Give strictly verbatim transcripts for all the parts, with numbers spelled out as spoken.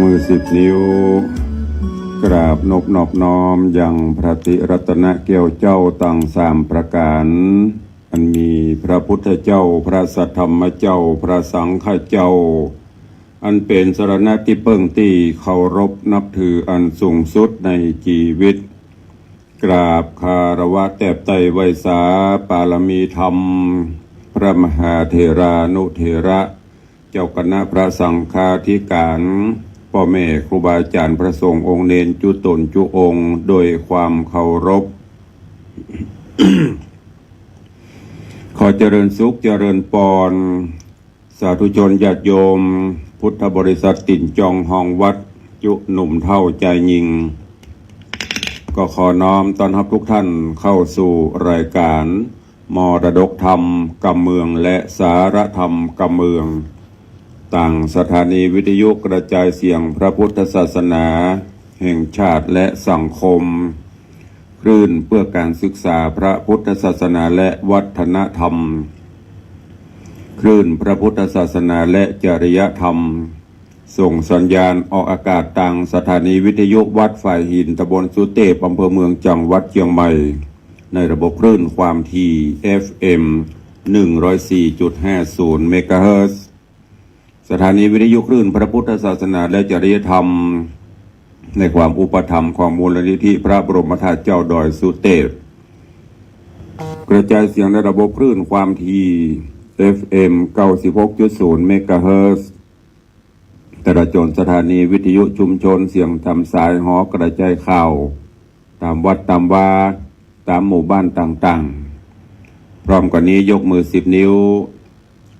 มือสิบนิ้ว กราบนบนอบน้อมยังพระติรัตนแก้วเจ้าตังสามประก๋าน อันมีพระพุทธเจ้า พระสัทธรรมเจ้า พระสังฆเจ้า อันเป๋นสรณะตี้เปิ้งตี้เคารพนับถืออันสูงสุดในจีวิต กราบคารวะแตบไต้ไหว้สาปารมีธรรม พระมหาเถรานุเถระ เจ้าคณะพระสังฆาธิการ ป้อแม่ครูบาอาจ๋ารย์พระสงฆ์องค์เณรจุ๊ต๋นจุ๊องค์ โดยความเคารพ ขอเจริญสุขเจริญปอน สาธุชนญาติโยม พุทธบริษัทตี๋นจองฮองวัด จุ๊หนุ่มเฒ่าจายญิง ก็ขอน้อมต้อนฮับทุกท่านเข้าสู่รายการ มรดกธรรมกำเมืองและสาระธรรมกำเมือง ตางสถานีวิทยุกระจายเสียงพระพุทธศาสนาแห่งชาติและสังคม คลื่นเพื่อการศึกษาพระพุทธศาสนาและวัฒนธรรม คลื่นพระพุทธศาสนาและจริยธรรม ส่งสัญญาณออกอากาศตางสถานีวิทยุวัดฝายหิน ตำบลสุเตพ อำเภอเมือง จังหวัดเจียงใหม่ ในระบบคลื่นความถี่ เอฟเอ็ม หนึ่งร้อยสี่จุดห้าศูนย์ เมกะเฮิรตซ์ สถานีวิทยุคลื่นพระพุทธศาสนาและจริยธรรม ในความอุปถัมภ์ของมูลนิธิพระบรมธาตุเจ้าดอยสุเตพ กระจายเสียงในระบบคลื่นความถี่ เอฟเอ็ม เก้าสิบหกจุดศูนย์ เมกะเฮิรตซ์ ตลอดจ๋นสถานีวิทยุชุมชนเสียงต๋ามสายหอกระจายข่าว ต๋ามวัดต๋ามวา ต๋ามหมู่บ้านต่างๆ พร้อมกั๋นนี้ยกมือสิบนิ้ว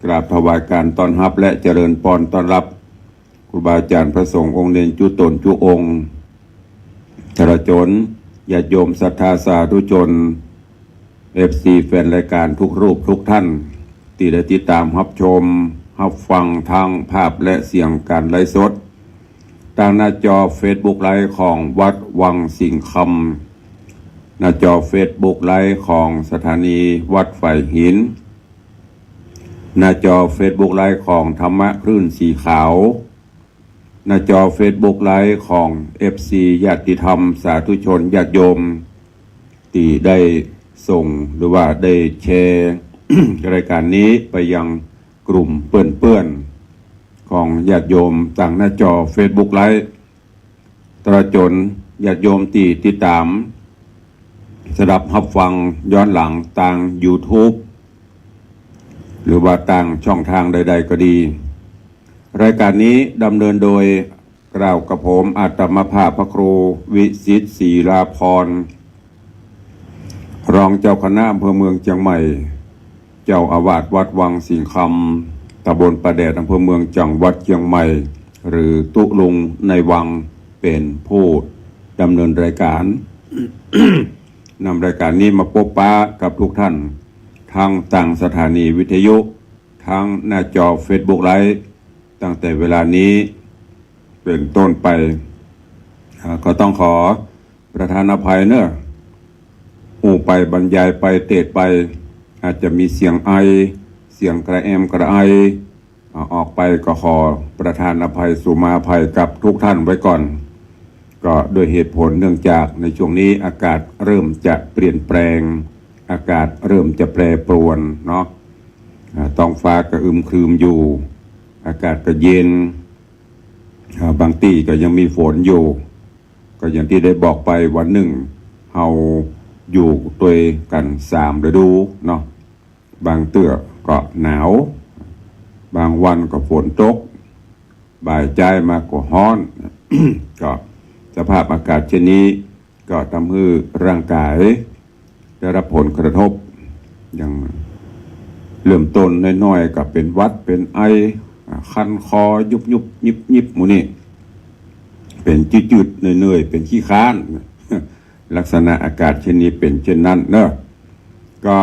กราบถวายการต้อนฮับและเจริญปอนต้อนฮับ ครูบาอาจ๋ารย์พระสงฆ์องค์เณรจุ๊ต๋นจุ๊องค์ ตลอดจ๋นญาติโยมศรัทธาสาธุชน เอฟซี แฟนรายการทุกรูปทุกท่าน ตี้ได้ติดต๋ามฮับชม ฮับฟังตางภาพและเสียงก๋านไลฟ์สด ตางหน้าจอเฟซบุ๊กไลฟ์ของวัดวังสิงห์คำ หน้าจอเฟซบุ๊กไลฟ์ของสถานีวัดฝายหิน หน้าจอเฟซบุ๊กไลฟ์ของธรรมะคลื่นสีขาว หน้าจอเฟซบุ๊กไลฟ์ของเอฟซี ญาติธรรม สาธุชน ญาติโยม ตี้ได้ส่งหรือว่าได้แชร์ รายการนี้ไปยังกลุ่มเปื้อนๆ ของญาติโยมตางหน้าจอเฟซบุ๊กไลฟ์ ตลอดจ๋นญาติโยมตี้ติดต๋าม สดับฮับฟังย้อนหลังตางยูทูบ หรือว่าตางช่องตางใดๆ ก็ดี รายการนี้ดำเนินโดยกล่าวกับผมอาตมาภาพพระครูวิสิทธิ์ ศรีลาภรณ์ รองเจ้าคณะอำเภอเมืองเจียงใหม่ เจ้าอาวาสวัดวังสิงห์คำ ตำบลป่าแดด อำเภอเมือง จังหวัดเจียงใหม่ หรือตุ๊ลุงในวัง เป๋นผู้ดำเนินรายการ นำรายการนี้มาปบปะกับทุกท่าน ตึงตางสถานีวิทยุ ตึงหน้าจอเฟซบุ๊กไลฟ์ ตั้งแต่เวลานี้เป๋นต้นไป อ่า ก็ต้องขอประทานอภัยเนอะ อู้ไปบรรยายไปเตสน์ไป อาจจะมีเสียงไอ เสียงกระแอมกระไอ อ่า ออกไปก็ขอประทานอภัยสุมาภัยกับทุกท่านไว้ก่อน ก็ด้วยเหตุผลเนื่องจากในช่วงนี้อากาศเริ่มจะเปลี่ยนแปลง อากาศเริ่มจะแปรปรวนเนาะ อ่า ท้องฟ้าก็อึมครึมอยู่ อากาศก็เย็น อ่า บางตี้ก็ยังมีฝนอยู่ ก็อย่างตี้ได้บอกไปวันนึ่ง เฮาอยู่ตวยกั๋นสามฤดูเนาะ บางเตื้อก็หนาว บางวันก็ฝนตก บ่ายจ๊ายมาก็ฮ้อน ก็สภาพอากาศเช่นนี้ ก็ทำหื้อร่างก๋ายได้รับผลกระทบ อย่างเริ่มต้นน้อยๆ ก็เป๋นหวัดเป๋นไอ อ่า คันคอยุบๆ ยิบๆ หมู่นี้ เป๋นจืดๆ เหนื่อยๆ เป๋นขี้คร้าน ลักษณะอากาศเช่นนี้เป๋นเช่นนั้นเนอะ ก็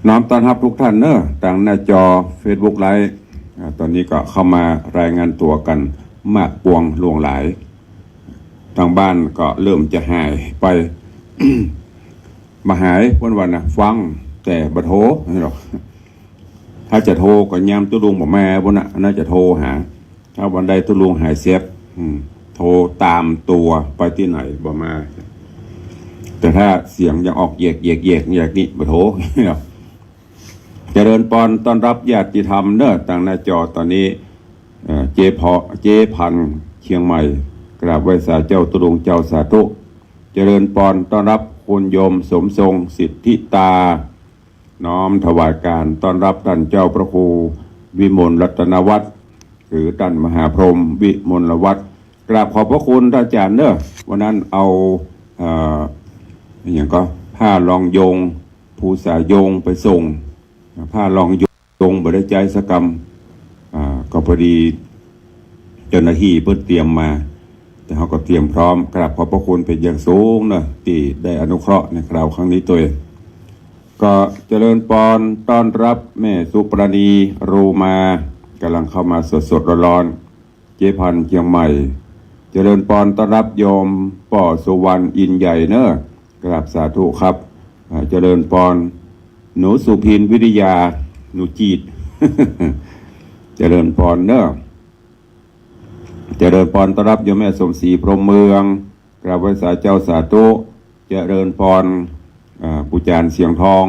น้อมต้อนฮับทุกท่านเนอะ ตางหน้าจอเฟซบุ๊กไลฟ์ อ่า ต๋อนนี้ก็เข้ามารายงานตั๋วกั๋นมากปวงหลวงหลาย ตางบ้านก็เริ่มจะหายไป บ่หาย เปิ้นว่านะ ฟังแต่บ่โทร นี่หรอก ถ้าจะโทรก็ยามตุ๊ลุงบ่มาปุ้นน่ะ น่าจะโทรหา ถ้าวันใดตุ๊ลุงหายเสีย อืม โทรต๋ามตั๋วไปตี้ไหนบ่มา แต่ถ้าเสียงยังออกแยกๆๆๆ นี่บ่โทร เจริญปอนต้อนรับญาติธรรมเนอะ ตางหน้าจอต๋อนนี้ เอ่อ เจ๊พอ เจ๊พันธุ์เชียงใหม่ กราบไหว้สาเจ้าตุ๊ลุงเจ้า สาธุ เจริญปอนต้อนรับคุณโยมสมทรงสิทธิตา น้อมถวายการต้อนรับต้านเจ้าพระครูวิมลรัตนวัฒน์ หรือต้านมหาพรหมวิมลวัฒน์ กราบขอบพระคุณต้านอาจ๋ารย์เนอะ วันนั้นเอา เอ่อ อะหยังก็ ผ้ารองโยง ภูษาโยงไปส่ง ผ้ารองโยงบ่ได้ใจ๊สักกำ อ่า ก็พอดีเจ้าหน้าตี้เปิ้นเตรียมมา แต่เฮาก็เตรียมพร้อม กราบขอบพระคุณเป๋นอย่างสูงเนอะ ตี้ได้อนุเคราะห์ในคราวครั้งนี้ตวย ก็เจริญปอนต้อนรับแม่สุปราณี โรมา ก่ำลังเข้ามาสดๆ ฮ้อนๆ เจ๊พันธุ์เชียงใหม่ เจริญปอนต้อนรับโยมป้อสุวรรณอินใหญ่เนอะ กราบสาธุครับ อ่า เจริญปอน หนูสุพินวิทยา หนูจีด เจริญปอนเนอะ เจริญปอนต้อนรับโยมแม่สมศรีพรหมเมือง กราบไหว้สาเจ้าสาธุ เจริญปอน อ่า ปู่จ๋ารย์เสียงทอง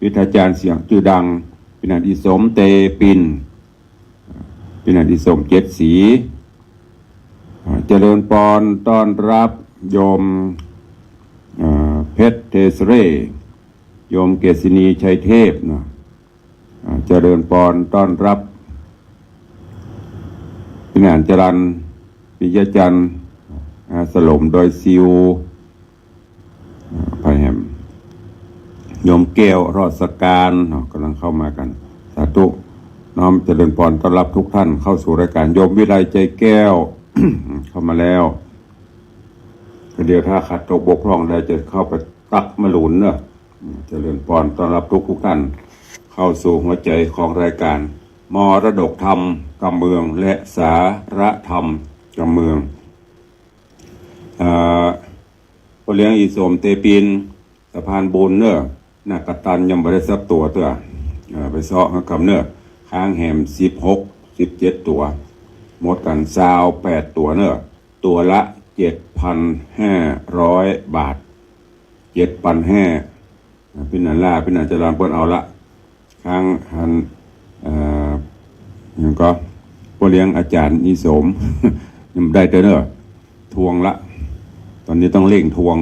วิทยาจารย์เสียงจื้อดัง ปี้หนานอี่สมเตปิน ปี้หนานอี่สมเจ็ดสี อ่า เจริญปอนต้อนรับโยม อ่า เพชรเทเสเร่ โยมเกษินีชัยเทพเนาะ อ่า เจริญปอนต้อนรับ ปี้หนานจรัญ ปิยะจันทร์ อ่า สลมดอยซิว อ่า ไปแหม โยมแก้ว รอดสการ เนาะ ก่ำลังเข้ามากั๋น สาธุ น้อมเจริญปอนต้อนรับทุกท่านเข้าสู่รายการ โยมวิไลใจแก้ว เข้ามาแล้ว ก็เดี๋ยวถ้าขัดตกบกพร่องใดจะเข้าไปตักมะหลุนเนอะ เจริญปอนต้อนรับทุกๆ ท่าน เข้าสู่หัวใจ๋ของรายการ มรดกธรรมกำเมือง และสาระธรรมกำเมือง เอ่อ ป้อเลี้ยงอี่สมเตปิน สะพานบุญเนอะ หน้ากตันยังบ่ได้สักตั๋วเตื้อ เอ่อ ไปเซาะหากำเนอะ ค้างแหมสิบหก สิบเจ็ดตั๋ว หมดกั๋นซาวแปดตั๋วเนอะ ตั๋วละเจ็ดพันห้าร้อยบาท เจ็ดปันห้า อ่า ปี้หนานล่า ปี้หนานจรัญเปิ้นเอาละ ค้างหัน เอ่อ หยังก็ ป้อเลี้ยงอาจ๋ารย์อี่สม ยังบ่ได้เตื้อเนอะ ทวงละ ต๋อนนี้ต้องเร่งทวง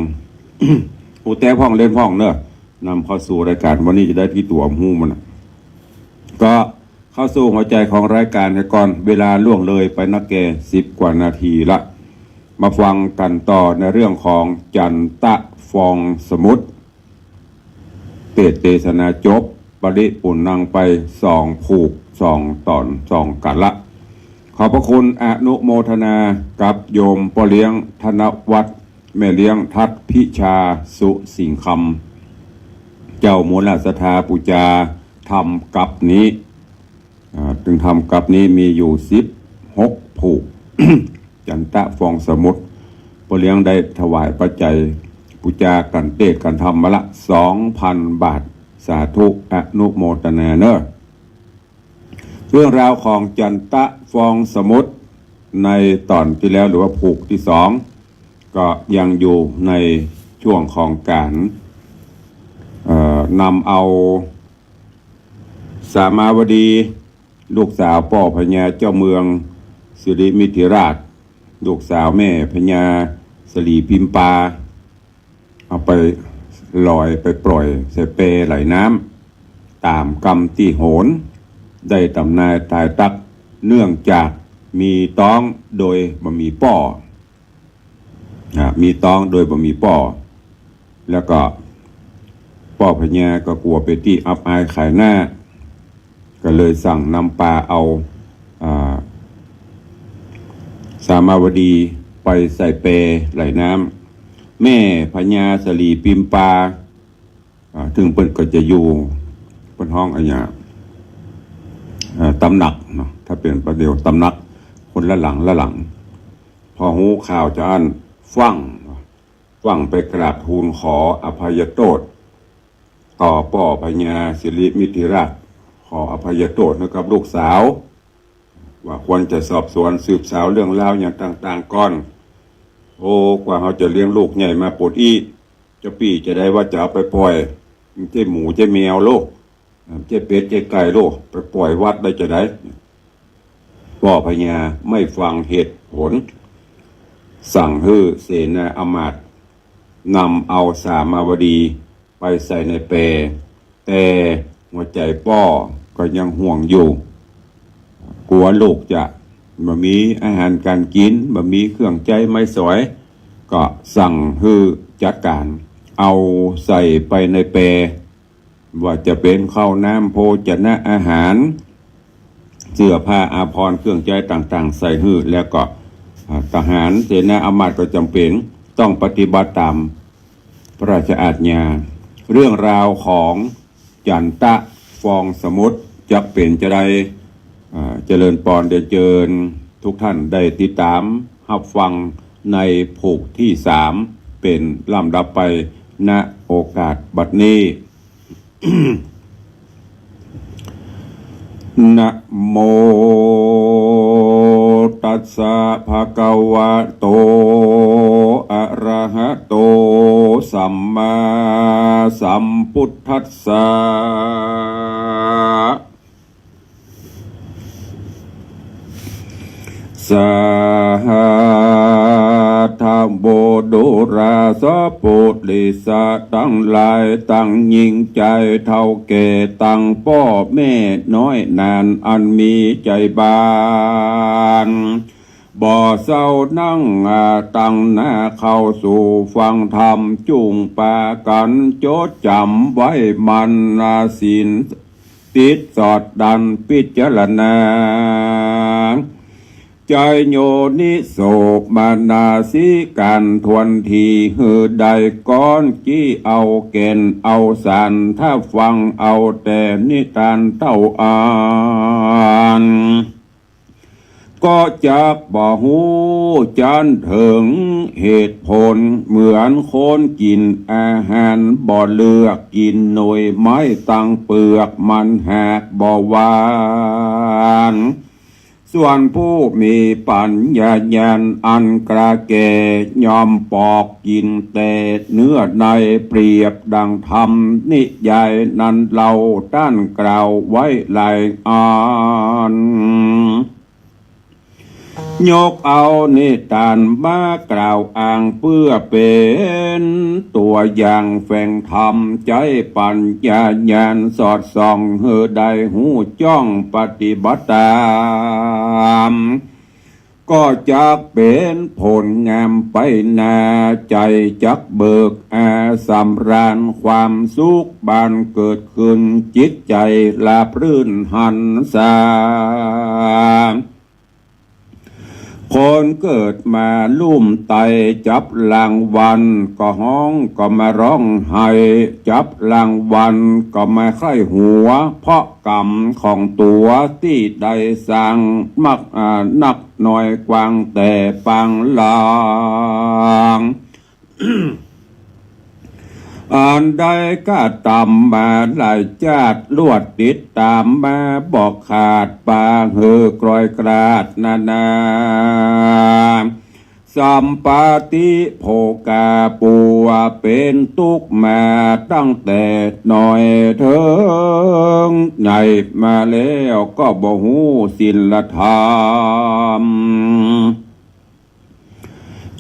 อู้แต๊พ่องเล่นพ่องเนอะ นำเข้าสู่รายการวันนี้จะได้กี่ตั๋วฮู้มันน่ะ ก็เข้าสู่หัวใจ๋ของรายการกั๋นก่อน เวลาล่วงเลยไปนักแก่สิบกว่านาทีละ มาฟังกั๋นต่อในเรื่องของจันตะฟองสมุทร เตสน์เตสนาจบ ปริปุณณังไปสองผูก สองต๋อน สองกาละ ขอบพระคุณอนุโมทนากับโยมป้อเลี้ยงธนวัฒน์ แม่เลี้ยงทัดพิชา สุสิงห์คำ เจ้ามูลศรัทธาปู๋จาธรรมกัปนี้ อ่า ตึงธรรมกัปนี้มีอยู่สิบหกผูก จันตะฟองสมุทร ป้อเลี้ยงได้ถวายปัจจัยปู๋จากั๋นเตสน์กั๋นธรรมมาละสองพันบาท สาธุอนุโมทนาเนอะ เรื่องราวของจันตะฟองสมุทรในต๋อนตี้แล้วหรือว่าผูกตี้สอง ก็ยังอยู่ในช่วงของก๋าน เอ่อ นำเอา สามาวดี ลูกสาวป้อพญาเจ้าเมืองสิริมิถิราช ลูกสาวแม่พญาสลีพิมปา เอาไปลอยไปปล่อยใส่แปไหลน้ำ ต๋ามกำตี้โหน ได้ต๋ำนายต๋ายตั๊ก เนื่องจากมีต๊องโดยบ่มีป้อ อ่า มีต๊องโดยบ่มีป้อ แล้วก็ป้อพญาก็กั๋วเป๋นตี้อับอายขายหน้า ก็เลยสั่งนำปาเอา อ่า สามาวดีไปใส่แปไหลน้ำ แม่พญาสลีพิมปา อ่า ซึ่งเปิ้นก็จะอยู่ เปิ้นฮ้องอะหยัง เอ่อ ตำหนักเนาะ ถ้าเป๋นปาเดี่ยวตำหนัก คนละหลังละหลัง พอฮู้ข่าวจาอั้นฟั่ง ฟั่งไปกราบทูลขออภัยโต้ษ ต่อป้อพญาสิริมิถิราช ขออภัยโต้ษหื้อกับลูกสาว ว่าควรจะสอบสวนสืบสาวเรื่องราวอย่างต่างๆ ก่อน โอ้ กว่าเฮาจะเลี้ยงลูกใหญ่มาปูนอี้ จะปี้จะได้ว่าจะเอาไปป่อย มันใจ้หมูใจ้แมวโลก ใจ้เป็ดใจ้ไก่โลก ไปป่อยวัดได้จะได ป้อพญาไม่ฟังเหตุผล สั่งหื้อเสนาอำมาตย์นำเอาสามาวดีไปใส่ในแป แต่หัวใจ๋ป้อก็ยังห่วงอยู่ กั๋วลูกจะบ่มีอาหารก๋านกิ๋น บ่มีเครื่องใจ๊ไม้สอย ก็สั่งหื้อจัดก๋านเอาใส่ไปในแป ว่าจะเป๋นข้าวน้ำโภชนะอาหาร เสื้อผ้าอาภรณ์เครื่องใจ๊ต่างๆ ใส่หื้อ แล้วก็ อ่า ทหารเสนาอำมาตย์ก็จ๋ำเป๋นต้องปฏิบัติต๋ามพระราชอาจญา เรื่องราวของจันทะฟองสมุทรจักเป๋นจาใด อ่า เจริญปอนเรียนเจิญทุกท่านได้ติดต๋ามฮับฟังในผูกตี้สาม เป๋นลำดับไป ณ โอกาสบัดนี้ นะโมตัสสะ ภะคะวะโต อะระหะโต สัมมาสัมพุทธัสสะ สาธุ บุรุษสะปุริสะตังหลาย ตังยิ่งใจ๋เฒ่าแก่ ตังป้อแม่น้อยหนาน อันมีใจ๋บาน บ่เซานั่ง อ่า ตั้งหน้าเข้าสู่ฟังธรรม จุ่งปากั๋นจดจ๋ำไว้มั่น อ่า ศีล ติดสอดดันพิจารณา ใจ๋โยนิโสมนสิก๋ารถ้วนถี่ หื้อได้ก้อนกี้เอาแก่นเอาสาร ถ้าฟังเอาแต่นิทานเต้าอั้น ก็จักบ่ฮู้จั้นเถิงเหตุผล เหมือนคนกิ๋นอาหารบ่เลือก กิ๋นหน่วยไม้ตังเปลือก มันหากบ่หวาน ส่วนผู้มีปัญญาญาณอันกล้าแก่ ย่อมปอกกิ๋นแต่เนื้อใน เปรียบดังธรรมนิยายนั้นเล่า ต้านกล่าวไว้หลายอัน ยกเอานิทานมากล่าวอ้าง เปื้อเป๋นตั๋วอย่างแฝงธรรม ใจ๊ปัญญาญาณสอดส่อง หื้อได้ฮู้จ้องปฏิบัติต๋าม ก็จักเป๋นผลงามไปหน้า ใจ๋จักเบิกอาสำราญ ความสุขบานเกิดขึ้น จิตใจ๋ราบรื่นหันษา คนเกิดมาลุ่มไต้ จับรางวัลก็ฮ้องก็มาร้องไห้ จับรางวัลก็มาใคร่หัว เพราะกรรมของตั๋วตี้ได้สร้างมาก อ่า นักน้อยกว้างแต่ปางหลาง อันได้กระตำมาหลายจาติ ลวดติดต๋ามมาบ่ขาด ปาหื้อกรอยกราดนานา สัมปติโภคา ปวดเป๋นตุ๊กข์มาตั้งแต่น้อยเถิงใหญ่มาแล้ว ก็บ่ฮู้ศีลธรรม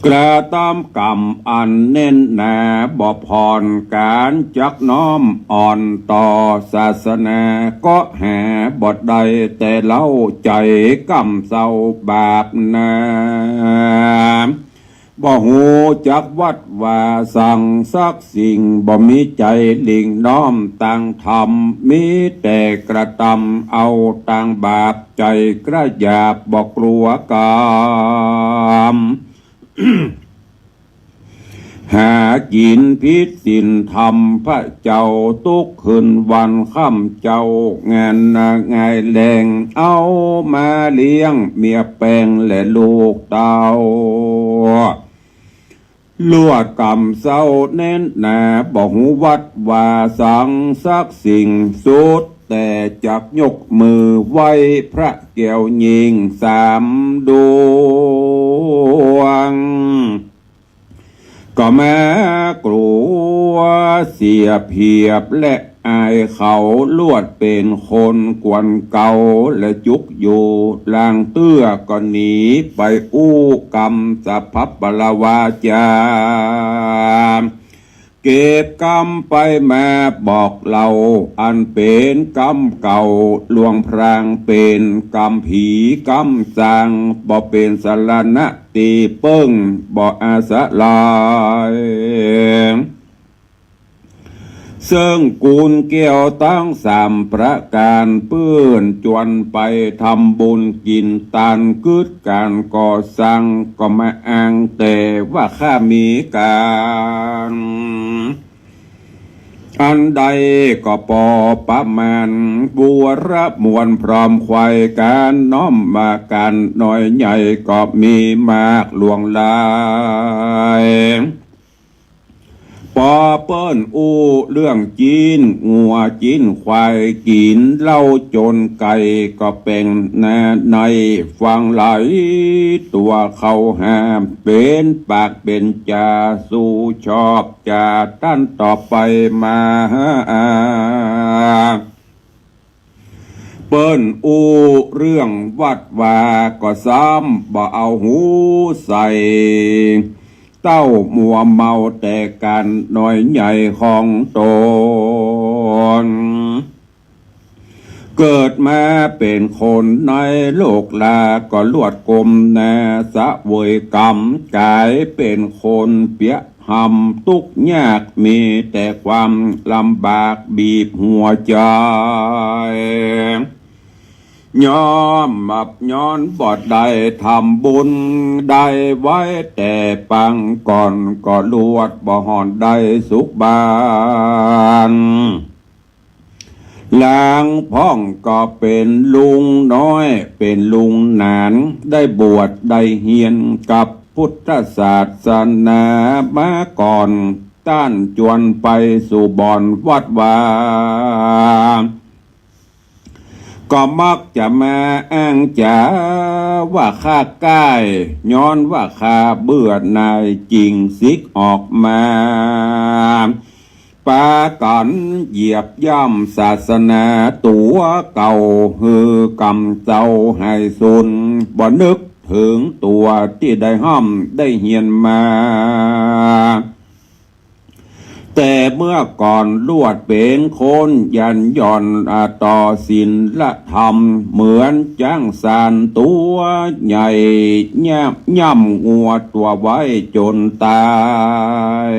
กระตำกรรมอันแน่นหนาบ่ผ่อน ก๋านจักน้อมอ่อนต่อศาสนา ก็หาบ่ได้แต่เล่า ใจ๋ก่ำเซาบาปหนา บ่ฮู้จักวัดวาสังสักสิ่ง บ่มีใจ๋หลิ่งน้อมตางธรรม มีแต่กระตำเอาตางบาป ใจ๋กระหยาบบ่กลัวกรรม หากิ๋นผิดศีลธรรมพระเจ้า ตุ๊กคืนวันค่ำเจ้างานนา งายแลง เอามาเลี้ยงเมียแปงและลูกเต้า ลวดก่ำเซาแน่นหนา บ่ฮู้วัดวาสังสักสิ่ง สุดแต่ จักยกมือไหว้พระแก้วยิ่งสามดวง ก็แม้กลัวเสียเปรียบและอายเขา ลวดเป๋นคนกวนเกาและจุกอยู่ ลางเตื้อก็หนีไปอู้กำสะพับปะละวาจา เก็บกำไปมาบอกเล่า อันเป๋นกำเก่า ลวงพรางเป๋นกำผีกำสาง บ่เป๋นสรณะตี้เปิ้ง บ่อาศัย เซิ่งกู๋นแก้วตึงสามประก๋าน เปิ้นจวนไปทำบุญกิ๋นตาน กึ๊ดก๋านก่อสร้าง ก็มาอ้างแต่ว่าข้ามีก๋าน อันใดก็ปอประมาณ บัวระมวลพร้อมไขว่ก๋าน น้อมว่าก๋านน้อยใหญ่ก็มีมากหลวงหลาย ปอเปิ้นอู้เรื่องจีนงัวจีนควาย กิ๋นเหล้าจ๋นไก่ก็แป๋งหน้าใน ฟังหลายตั๋วเข้าห้าม เป๋นปากเป๋นจา สู้ชอบจาต้านต่อไปมา เปิ้นอู้เรื่องวัดวาก็ซ้ำบ่เอาหูใส่ เต้ามัวเมาแต่ก๋านน้อยใหญ่ของต๋น เกิดมาเป๋นคนในโลกลา ก็ลวดกมหน้าเสวยก๋รรม ก๋ายเป๋นคนเปียะ หำตุ๊กข์ยาก มีแต่ความลำบากบีบหัวใจ๋ ย้อมบับย้อนบ่ได้ทำบุญได้ไว้แต่ปางก่อน ก็ลวดบ่ฮอดได้สุขบาน หลังพ่องก็เป๋นลุงน้อย เป๋นลุงหนาน ได้บวชได้เฮียนกับพุทธศาสนามาก่อน ต้านจวนไปสู่บ่อนวัดวา ก็มักจะมาอ้างจ๋าว่าข้าก้าย ย้อนว่าข้าเบื่อหน่าย จึงสิกออกมา ปากั๋นเหยียบย่ำศาสนาตั๋วเก่า หื้อกำเจ้าหายสูญ บ่นึกเถิงตั๋วตี้ได้ฮ่ำได้เฮียนมา แต่เมื่อก่อนลวดเป๋นคนยันหย่อน อ่า ต่อศีลธรรม เหมือนจ๊างซานตั๋วใหญ่ ย่ำ ย่ำงัวตั๋วไว้จ๋นต๋าย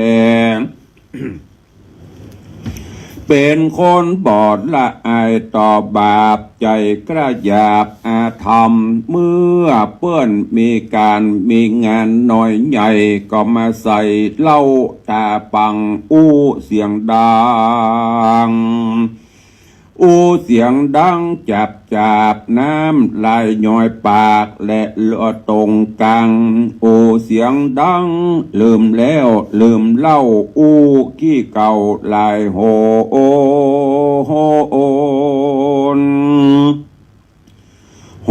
เป๋นคนบ่ละอายต่อบาป ใจ๋กล้าหยาบอาธรรม เมื่อเปิ้นมีก๋านมีงานน้อยใหญ่ ก็มาใส่เหล้าต๋าปัง อู้เสียงดัง อู้เสียงดังจับจาบ น้ำลายย้อยปากและเหลือต๋งกัง อู้เสียงดังลืมแล้วลืมเล่า อู้ขี้เก่าหลายโหน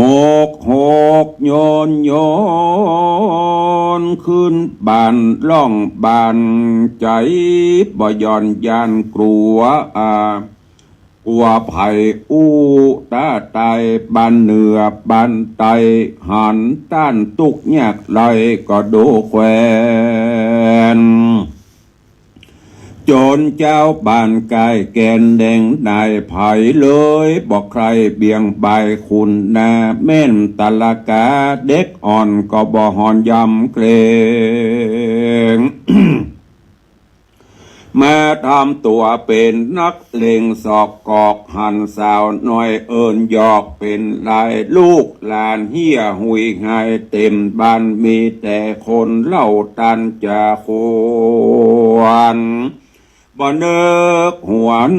หกหกโยนโยน ขึ้นบ้านล่องบ้าน ใจ๋บ่หย่อนย้านกลัว อ่า กลัวใผอู้ ต๋าใต้บ้านเหนือบ้านใต้ หันต้านตุ๊กข์ยากไร้ก็ดูแควน จ๋นจาวบ้านก้ายแก่นแดงนายใผเลย บ่ใค่เบี่ยงบ่ายคุณนา แม่นตะละกาเด็กอ่อนก็บ่หอนยำเกรง มาทำตั๋วเป๋นนักเลงสอกกอก หันสาวน้อยเอิ้นหยอก เป๋นลายลูกหลานเฮี้ยหุยหาย เต็มบ้านมีแต่คนเล่าต้านจะควร บ่นึกหวน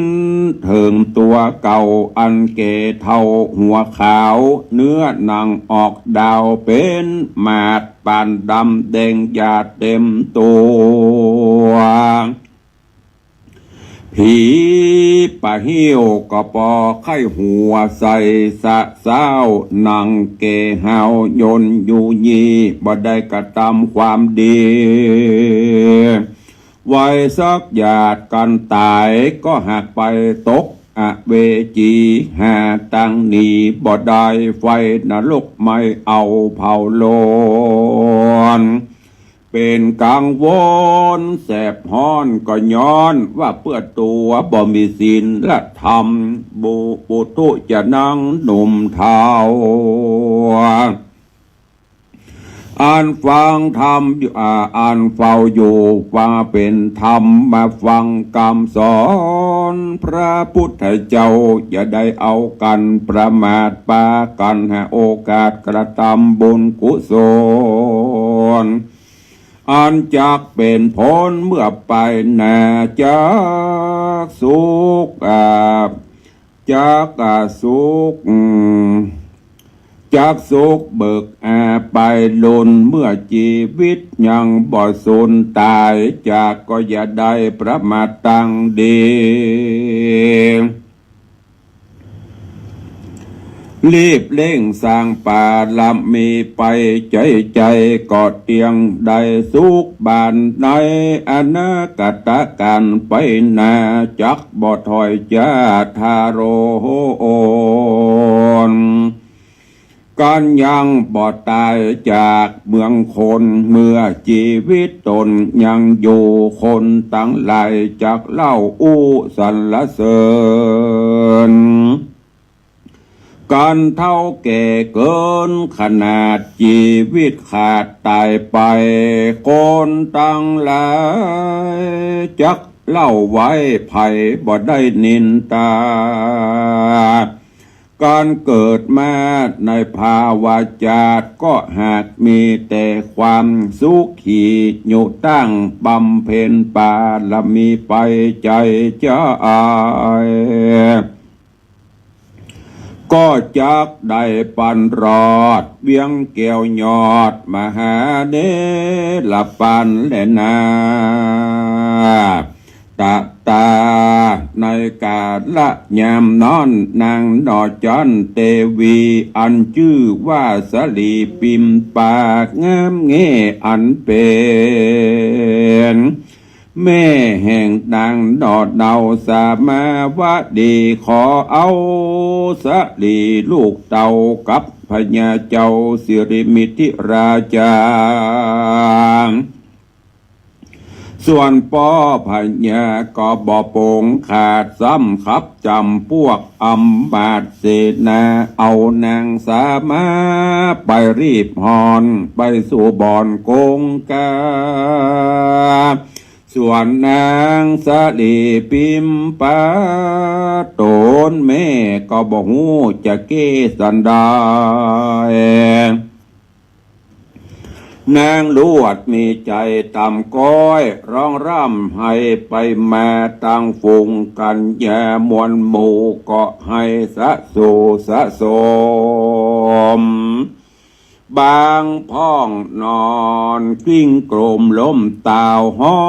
เถิงตั๋วเก่า อันแก่เฒ่าหัวขาว เนื้อหนังออกดาว เป๋นหมากปานดำแดงหยาดเต็มตั๋ว ผีป่าหิ้วก็ปอใค่หัวใส่สะเซ้า หนังแก่เฮายนอยู่ยี่ บ่ได้กระตำความดี ไว้สักหยาด กันต๋ายก็หากไปตกอเวจี หาตางหนีบ่ได้ ไฟนรกไหม้เอาเผาโลน เป๋นกังวลแสบฮ้อน ก็ย้อนว่าเปื้อตั๋วบ่มีศีลธรรม บุ ปุถุชนหนุ่มเฒ่า อันฟังธรรมอยู่ อ่า อันเฝ้าอยู่ว่าเป๋นธรรม มาฟังกำสอนพระพุทธเจ้า อย่าได้เอากั๋นประมาท ปากั๋นหาโอกาสกระตำบุญกุศล อันจักเป๋นผลเมื่อไปหน้า จักสุข อ่า จัก อ่า สุข อืม จักสุขเบิก อ่า ไปลุน เมื่อจีวิตยังบ่สูญต๋ายจาก ก็อย่าได้ประมาทตางดี รีบเร่งสร้างบารมีไป ใจ๋ใจ๋ก็เตียงได้สุขบาน ในอนาคตกาลไปหน้า จักบ่ถอยจาก ทรหด กั๋นยังบ่ต๋ายจากเมืองคน เมื่อจีวิตตนยังอยู่ คนตังหลายจักเล่าอู้สรรเสริญ กั๋นเฒ่าแก่เกินขนาด จีวิตขาดต๋ายไป คนตังหลายจักเล่าไว้ ใผบ่ได้นินตา กั๋นเกิดมาในภาวะจาติ ก็หากมีแต่ความสุขี อยู่ตั้งบำเพ็ญบารมีไปใจ๋ใจ๋ ก็จักได้ปันรอด เวียงแก้วยอดมหาเนรปันแลนา ตะตา ในกาละยามนั้น นางหน่อจั๋นเตวี อันจื้อว่าสะหลีปิมปาก งามแง่อันเป๋น แม่แห่งนางหน่อเนาสามาวดี ขอเอาสะหลีลูกเต้ากับพญาเจ้าสิริมิถิราชา ส่วนป้อพญาก็บ่ปงขาด ซ้ำขับจ๋ำพวกอำมาตย์เสนา เอานางสามาไปรีบฮอน ไปสู่บ่อนกงกา ส่วนนางสะหลีปิมปะต๋นแม่ก็บ่ฮู้จะแก้สันใด นางลวดมีใจ๋ต่ำก๊อย ร้องร่ำไห้ไปมาตั้งฝูงกั๋นยา มวลหมู่ก็ไห้สะโศกสะสม บางพ่องนอนกลิ้งโกรมล้มตาวฮ้อ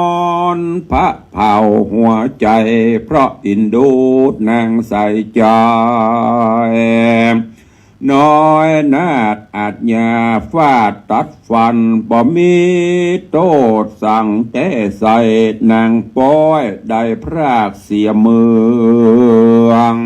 น พระเผาหัวใจ๋ เพราะอินดูนางใส่ใจ๋ น้อยนาฏอาชญาฟาดตัดฟัน บ่มีโต้ษสังแต่ใส่ นางป๊อยได้พรากเสียเมือง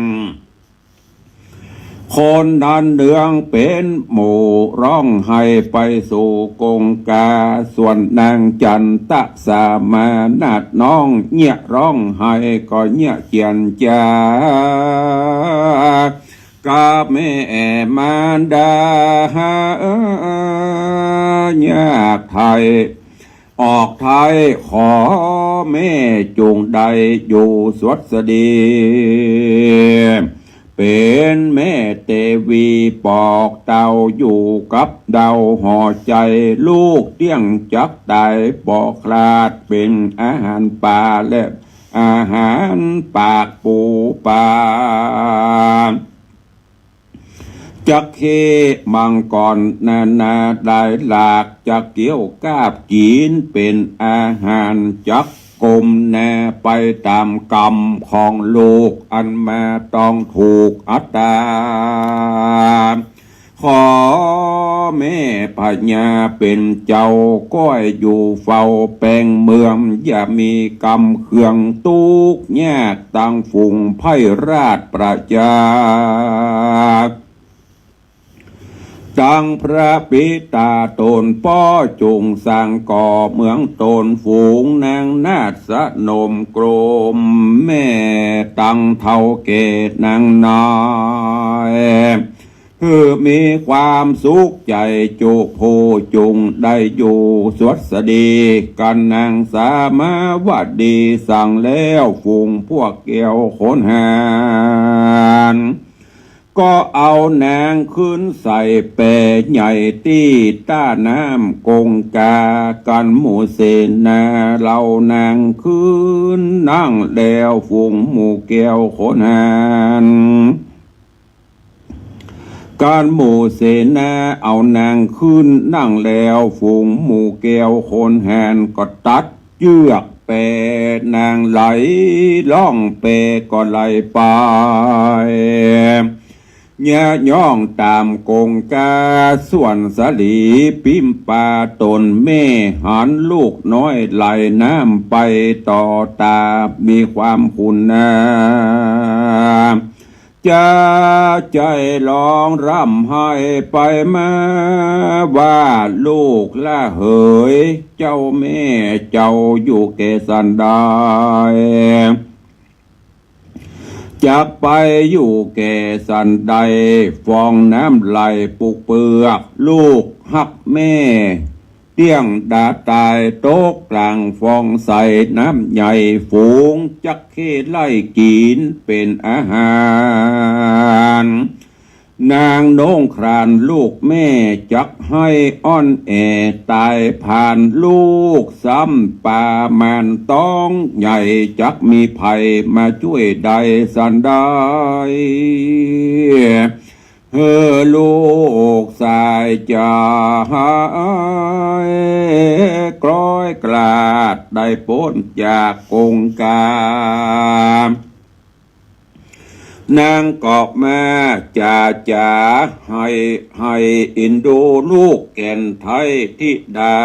คนนั้นเนืองเป๋นหมู่ ร้องไห้ไปสู่กงกา ส่วนนางจันตะสามานาฏน้อง เยียะร้องไห้ก็เยียะเจียนจา กาแม่มารดา ยากไถ่ ออกไถ่ขอแม่จุ่งได้อยู่สวัสดี เป๋นแม่เตวีปอกเต้าอยู่กับเต้าห่อใจ๋ ลูกเตี้ยงจักต๋ายบ่คลาด เป๋นอาหารป๋าและอาหารปากปูปลา จักเข้มังกรนานาหลายหลาก จักเกี้ยวกาบกิ๋นเป๋นอาหาร จัก ก้มหน้าไปต๋ามกรรมของลูกอันมาต้องถูกอัตตา ขอแม่พญาเป๋นเจ้า ก้อยอยู่เฝ้าแป้งเมือง อย่ามีกำเคืองตุ๊กข์ยาก ตังฝูงไพร่ราชประชา ตังพระปิตาต๋นป้อจุ่งสร้างก่อเมืองต๋น ฝูงนางนาฏสนมกรม แม่ตังเฒ่าแก่นางน้อย หื้อมีความสุขใจ๋จุผู้จุ่งได้อยู่สวัสดี กั๋นนางสามาวดี สั่งแล้วฝูงพวกแก้วขนหาร ก็เอานางขึ้นใส่แปใหญ่ตี้ต้าน้ำกงกา กั๋นหมู่เสนาเหล่านางขึ้นนั่งแล้วฝูงหมู่แก้วขนหาร กั๋นหมู่เสนาเอานางขึ้นนั่งแล้ว ฝูงหมู่แก้วขนหารก็ตัดเจื้อกแปนางไหลล่องแปก็ไหลไป ยะย่องต๋ามกงกา ส่วนสลีปิ้มปาต๋นแม่ หันลูกน้อยไหลน้ำไปต่อต๋า มีความขุนนา จะใจ๋ฮ้องร่ำไห้ไปมา ว่าลูกละเหย เจ้าแม่เจ้าอยู่แก่สันใด จักไปอยู่แก่สันใด ฟองน้ำไหลปุกเปือก ลูกฮักแม่ เตี้ยงดาต๋ายตกกลางฟองใส น้ำใหญ่ฝูงจักเข้ไล่กิ๋นเป๋นอาหาร นางโน้งคลานลูกแม่จักไห้อ้อนแอต๋ายผ่าน ลูกซ้ำปามานต้องใหญ่ จักมีใผมาจ้วยได้สันใด หื้อลูกสายจายกร้อยกลาด ได้ป๊นจากกงกา นางก็มาจ๋าจ๋า ไห้ ไห้เอ็นดูลูกแก่นไทยธิดา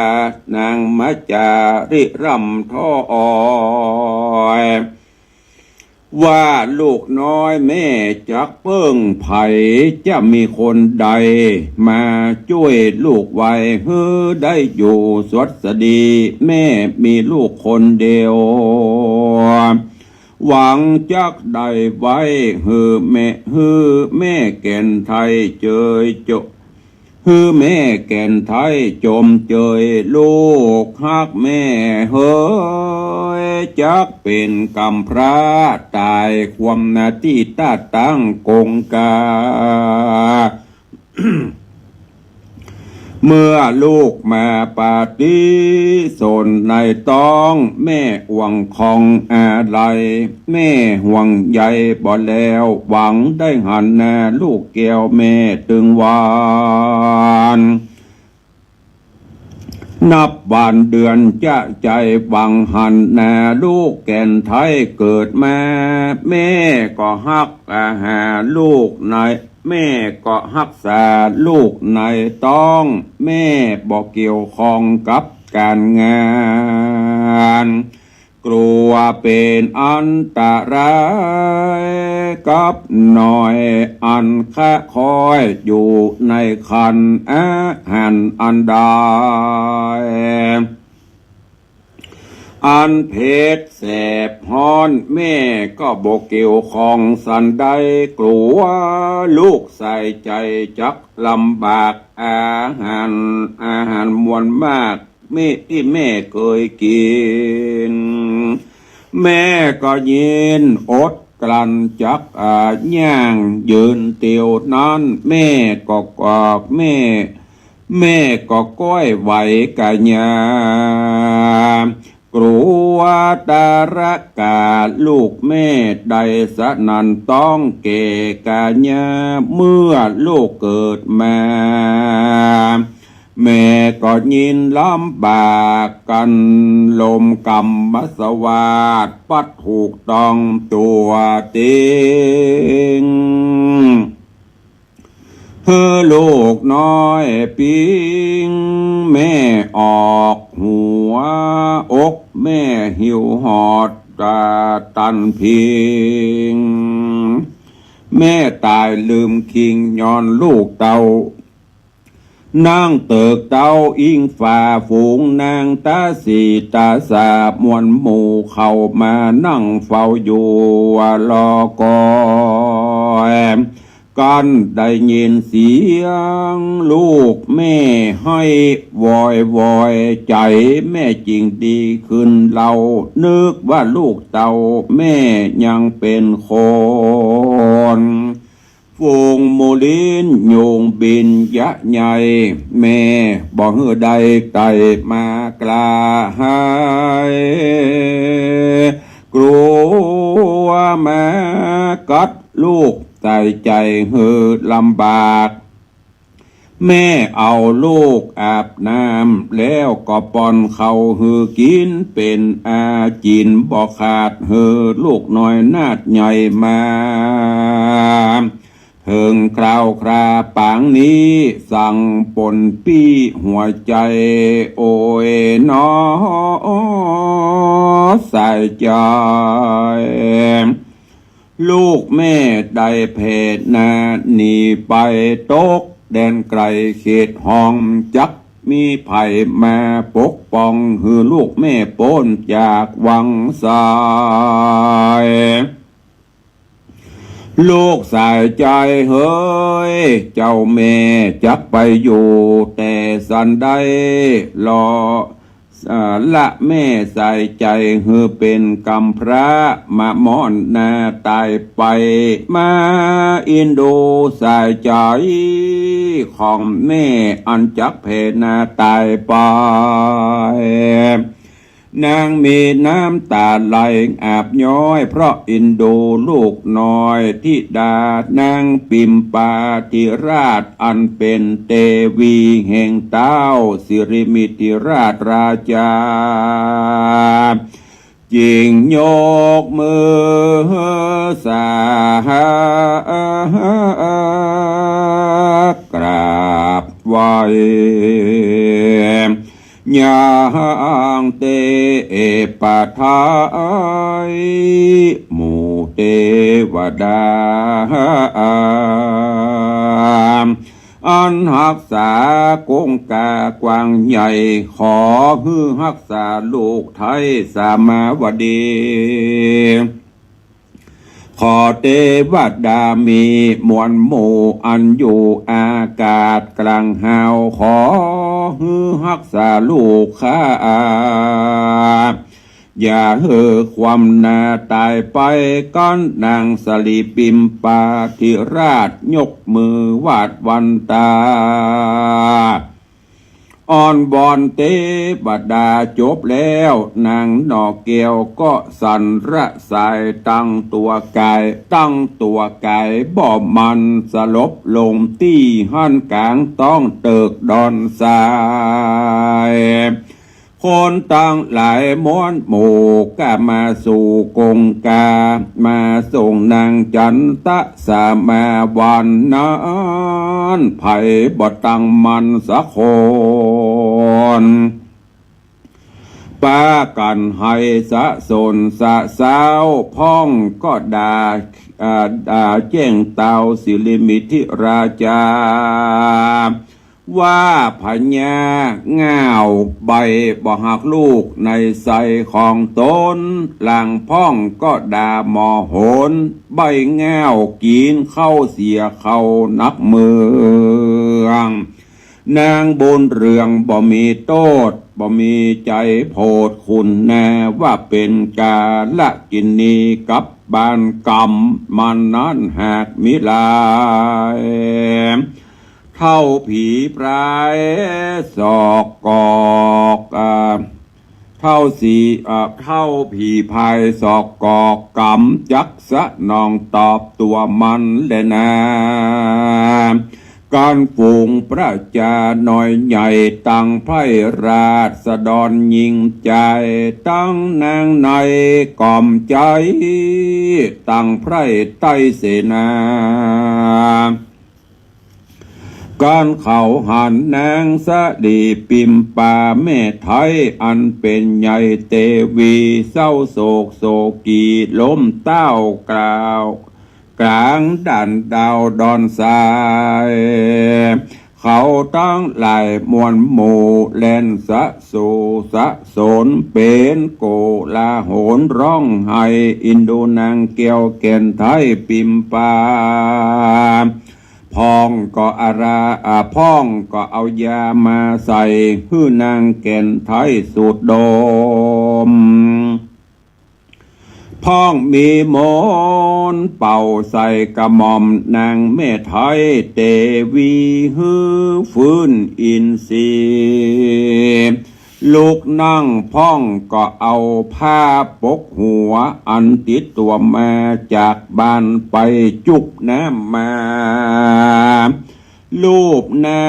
นางมาจ๋าริร่ำท้อออย ว่าลูกน้อยแม่จักเปิ้งใผ จะมีคนใดมาจ้วยลูกไว้ หื้อได้อยู่สวัสดี แม่มีลูกคนเดียว หวังจักได้ไว้ หื้อแม่ หื้อแม่แก่นไทยเจยจบ หื้อแม่แก่นไทยจมเจย ลูกฮักแม่เหย จักเป๋นกำพร้าต๋าย ความนาตี้ต้าตั้งกงกา เมื่อลูกมาปฏิสนธในต๊อง แม่ห่วงของอาลัย แม่ห่วงใยบ่แล้ว หวังได้หันหน้าลูกแก้วแม่ตึงวัน นับวันเดือนจะใจ๋ หวังหันหน้าลูกแก่นไทยเกิดมา แม่ก็ฮักอาหารลูกใน แม่ก็ฮักษาลูกในต๊อง แม่บ่เกี่ยวข้องกับก๋านงาน กลัวเป๋นอันตรายกับน้อย อันคะคอยอยู่ในครรภ์ อาหารอันใด อันเผ็ดแสบฮ้อน แม่ก็บ่เกี่ยวข้องสันใด กลัวลูกสายใจ๋จักลำบาก อาหาร อาหารมวลมาก แม่ตี้แม่เกยกิ๋น แม่ก็ยินอดกลั้นจักอาย่างยืนเตียวนั้น แม่ก็กอกแม่ แม่ก็ก้อยไหวก๋ายา กลัวตะระก๋าลูกแม่ได้สะนั้นต้องแก่ก๋ายา เมื่อลูกเกิดมา แม่ก็ยินลำบากกั๋น ลมก๋ำมัสวาทปัดถูกต้องตั๋วเต็ง หื้อลูกน้อยปิ๊ง แม่ออกหัวอก แม่หิวหอดตาตันพิง แม่ต๋ายลืมคิงย้อนลูกเต้า นั่งเติกเต้าอิงฝ่าฝูง นางตาสีตาสามวลหมู่ เข้ามานั่งเฝ้าอยู่รอคอย กันได้ยินเสียงลูกแม่ไห้วอยวอย ใจ๋แม่จึงดีขึ้นเล่า นึกว่าลูกเต้าแม่ยังเป๋นคน ฝูงหมู่ลิ้นยุงบินยะใหญ่ แม่บ่หื้อได้ไต่มาใก้ กลัวมากัดลูก ใส่ใจ๋หื้อลำบาก แม่เอาลูกอาบน้ำ แล้วก็ป้อนข้าวหื้อกิ๋น เป๋นอาจิ๋นบ่ขาด หื้อลูกน้อยนาดใหญ่มา เถิงคราวคราปางนี้ สังปนปี้หัวใจ๋ โอยหนอ สายใจ๋ ลูกแม่ได้แผ่หน้าหนีไป ตกแดนไก๋เขตห้อง จักมีใผมาปกป้อง หื้อลูกแม่ป๊นจากวังไส ลูกสายใจ๋เหย เจ้าแม่จักไปอยู่แต่สันใด ลอ เอ่อ ละแม่สายใจ๋หื้อเป๋นก๋ำพร้า มาม่อนหน้าต๋ายไป มาอินดูสายใจ๋ของแม่ อันจักแผ่หน้าต๋ายไป นางมีน้ำต๋าไหลอาบย้อย เพราะอินดูลูกน้อยธิดา นางปิมปาธิราช อันเป๋นเตวีแห่งเต๊าสิริมิถิราชราจา จึงยกมือสากราบไหว้ ยังเตปไทย หมู่เตวดา อันฮักษาก้งก๋ากว้างใหญ่ ขอหื้อฮักษาลูกไทยสามาวดี ขอเตวดามีมวลหมู่อันอยู่อากาศก๋างหาว ขอหื้อฮักษาลูกข้า อย่าหื้อคว่ำหน้าต๋ายไป ก้อนนางสลีปิมปาธิราช ยกมือไหว้วันตา อ้อนวอนเตวดาจบแล้ว นางหน่อแก้วก็สั่นระสาย ตั้งตั๋วก๋าย ตั้งตั๋วก๋ายบ่หมั่น สลบลงตี้หั้นก๋างต๊องเติกดอนทราย คนตังหลายมวลหมู่ก็มาสู่ก้งก๋า มาส่งนางจันตะสามาวันนั้น ใผบ่ตั้งมั่นสักคน ปากั๋นไห้สะสนสะเซ้า พ่องก็ด่า อ่า ด่าแจ้งเต๊าสิริมิถิราจา ว่าพญาง่าวใบบ่ฮักลูกในไส้ของต๋น ลางพ่องก็ด่าหมอโหน ใบง่าวกิ๋นข้าวเสียข้าวนักเมือง นางบุญเรืองบ่มีโต้ษ บ่มีใจ๋โผดคุณแน่ ว่าเป๋นกาลกิณีกับบ้านกรรม มันนั้นหากมิหลาย เฒ่าผีพรายสอกกอก อ่า เฒ่าสี อ่า เฒ่าผีพรายสอกกอกกรรม จักสนองตอบตั๋วมันแลนา กันฝูงประจาน้อยใหญ่ ตังไพร่ราษฎรยิ่งใจ๋ ตังนางในก๋อมใจ๋ ตังไพร่ไต้เสนา กันเขาหันนางสะหลีปิมปาแม่ไท้ อันเป๋นใหญ่เตวี เศร้าโศกโศกี ล้มเต้ากล่าว ก๋างด่านดาวดอนทราย เขาตังหลายมวลหมู่ แล่นสะโสสะสน เป๋นโกลาหลร้องไห้ อินดูนางแก้วแก่นไท้ปิมปา พ่องก็อารา อ่า พ่องก็เอายามาใส่ หื้อนางแก่นไท้สูดดม พ่องมีมนต์เป่าใส่กระหม่อมนางแม่ไท้เตวี หื้อฟื้นอินทรีย์ ลุกนั่ง พ่องก็เอาผ้าปกหัว อันติดตั๋วมาจากบ้านไปจุ่มน้ำมา ลูบหน้า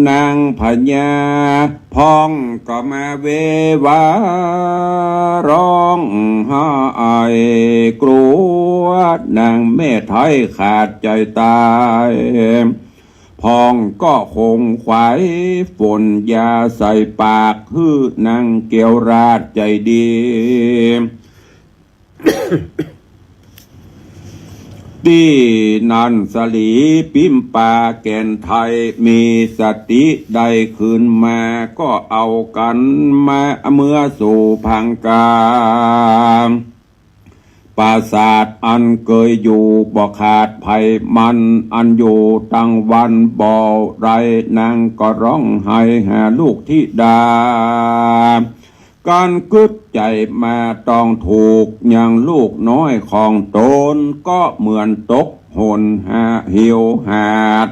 นางพญา พ่องก็มาเววา ร้องไห้กลัว นางแม่ไท้ขาดใจ๋ต๋าย พ่องก็คงไขว่ฝนยาใส่ปาก หื้อนางแก้วราษฎร์ใจ๋ดี ตี้นั้นสะหลีปิมปาแก่นไท้ มีสติได้คืนมา ก็เอากั๋นมาเมือสู่พังกา ปราสาทอันเกยอยู่บ่ขาดไผมัน อันอยู่ตังวันบ่ไร้ นางก็ร้องไห้หาลูกธิดา กั๋นกึ๊ดใจ๋มาต้องถูก ยังลูกน้อยของต๋น ก็เหมือนตกหนหาเหวหาด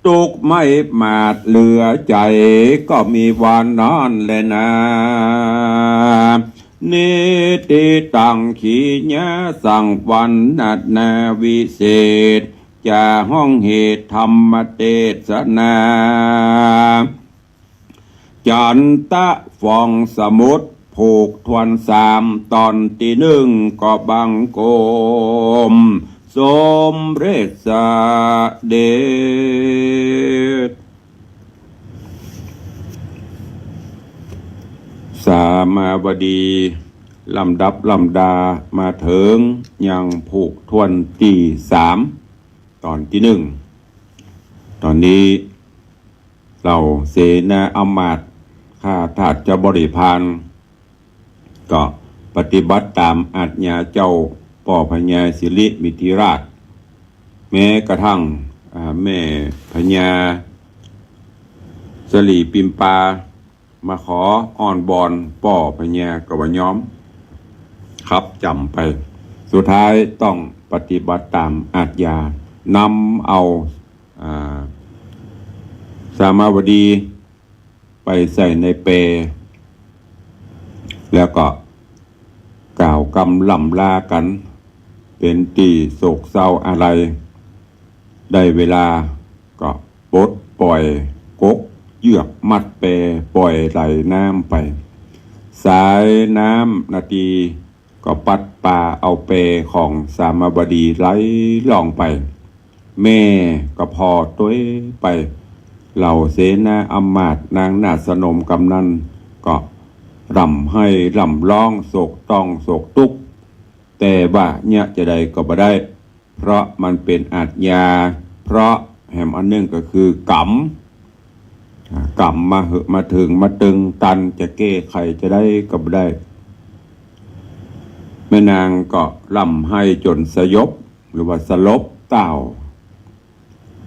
ตุ๊กข์ไม่มาดเหลือใจ๋ ก็มีว่านั้นแลนา นิติตัง ขีญาสัง วรรณนาวิเศษ จะฮ้องเหตุธรรมเตสนา จันตะฟองสมุทร ผูกถ้วนสาม ต๋อนตี้นึ่งก็บังคม สมเร็จเสด็จ สามาวดี ลำดับลำดามาเถิงยังผูกถ้วนตี้สาม ต๋อนตี้นึ่ง ต๋อนนี้ เหล่าเสนาอำมาตย์ ข้าทาสบริพาร ก็ปฏิบัติต๋ามอาจญาเจ้าป้อพญาสิริมิถิราช แม้กระทั่ง อ่า แม่พญาสะหลีปิมปา มาขออ้อนบอนป้อพญาก็บ่ยอม ขับจ๋ำไป สุดท้ายต้องปฏิบัติต๋ามอาจญา นำเอา อ่า สามาวดีไปใส่ในแป แล้วก็กล่าวกำล่ำลากั๋น เป๋นตี้โศกเศร้าอาลัย ได้เวลาก็ปลดป่อยกกเยือกมัดแป ป่อยไหลน้ำไป สายน้ำนาตี ก็ปัดปาเอาแปของสามาวดีไหลล่องไป แม่ก็ผ่อตวยไป เหล่าเสนาอำมาตย์นางนาฏสนมกำนันก็ร่ำไห้ร่ำฮ้องโศกต้องโศกตุ๊กข์ แต่ว่าเยียะจะใดก็บ่ได้ เพราะมันเป๋นอาจญา เพราะแหมอันนึ่งก็คือกรรม อ่า กรรมมาเหอะ มาเถิงมาตึงตัน จะแก้ไขจะใดก็บ่ได้ แม่นางก็ร่ำไห้จ๋นสยบ หรือว่าสลบเต้า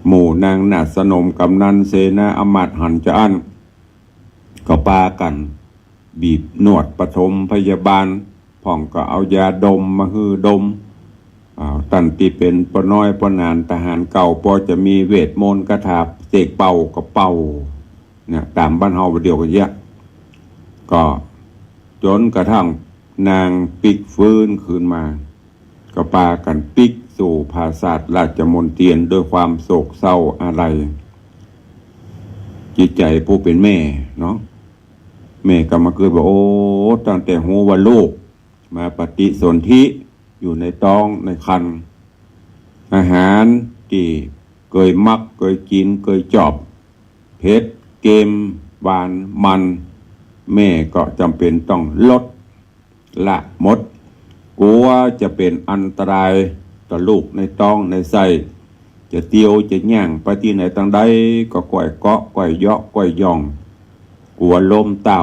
หมู่นางนาฏสนมกำนันเสนาอำมาตย์หันจาอั้น ก็ปากั๋น บีบนวดปฐมพยาบาล พ่องก็เอายาดมมาหื้อดม อ่า ต้านตี้เป๋นป้อน้อยป้อหนานทหารเก่า ป้อจะมีเวทมนต์คาถาเสกเป่าก็เป่า เนี่ย ต๋ามบ้านเฮาบ่าเดี่ยวกั๋นเยียะ ก็จ๋นกระทั่งนางปิ๊กฟื้นคืนมา ก็ปากั๋นปิ๊กส สู่ปราสาทราชมณเฑียรด้วยความโศกเศร้าอาลัย จิตใจ๋ผู้เป๋นแม่เนาะ แม่ก็มากึ๊ดว่า โอ้ ตั้งแต่ฮู้ว่าลูกมาปฏิสนธิอยู่ในต๊องในครรภ์ อาหารตี้เกยมักเกยกิ๋นเกยจอบ เผ็ด เกม หวาน มัน แม่ก็จ๋ำเป๋นต้องลดละหมด กั๋วจะเป๋นอันตรายต่อลูกในต๊องในไส้ จะเตียวจะย่างไปตี้ไหนตางใดก็ก้อยเกาะก้อยเยาะก้อยหย่อง กั๋วล้มเต้า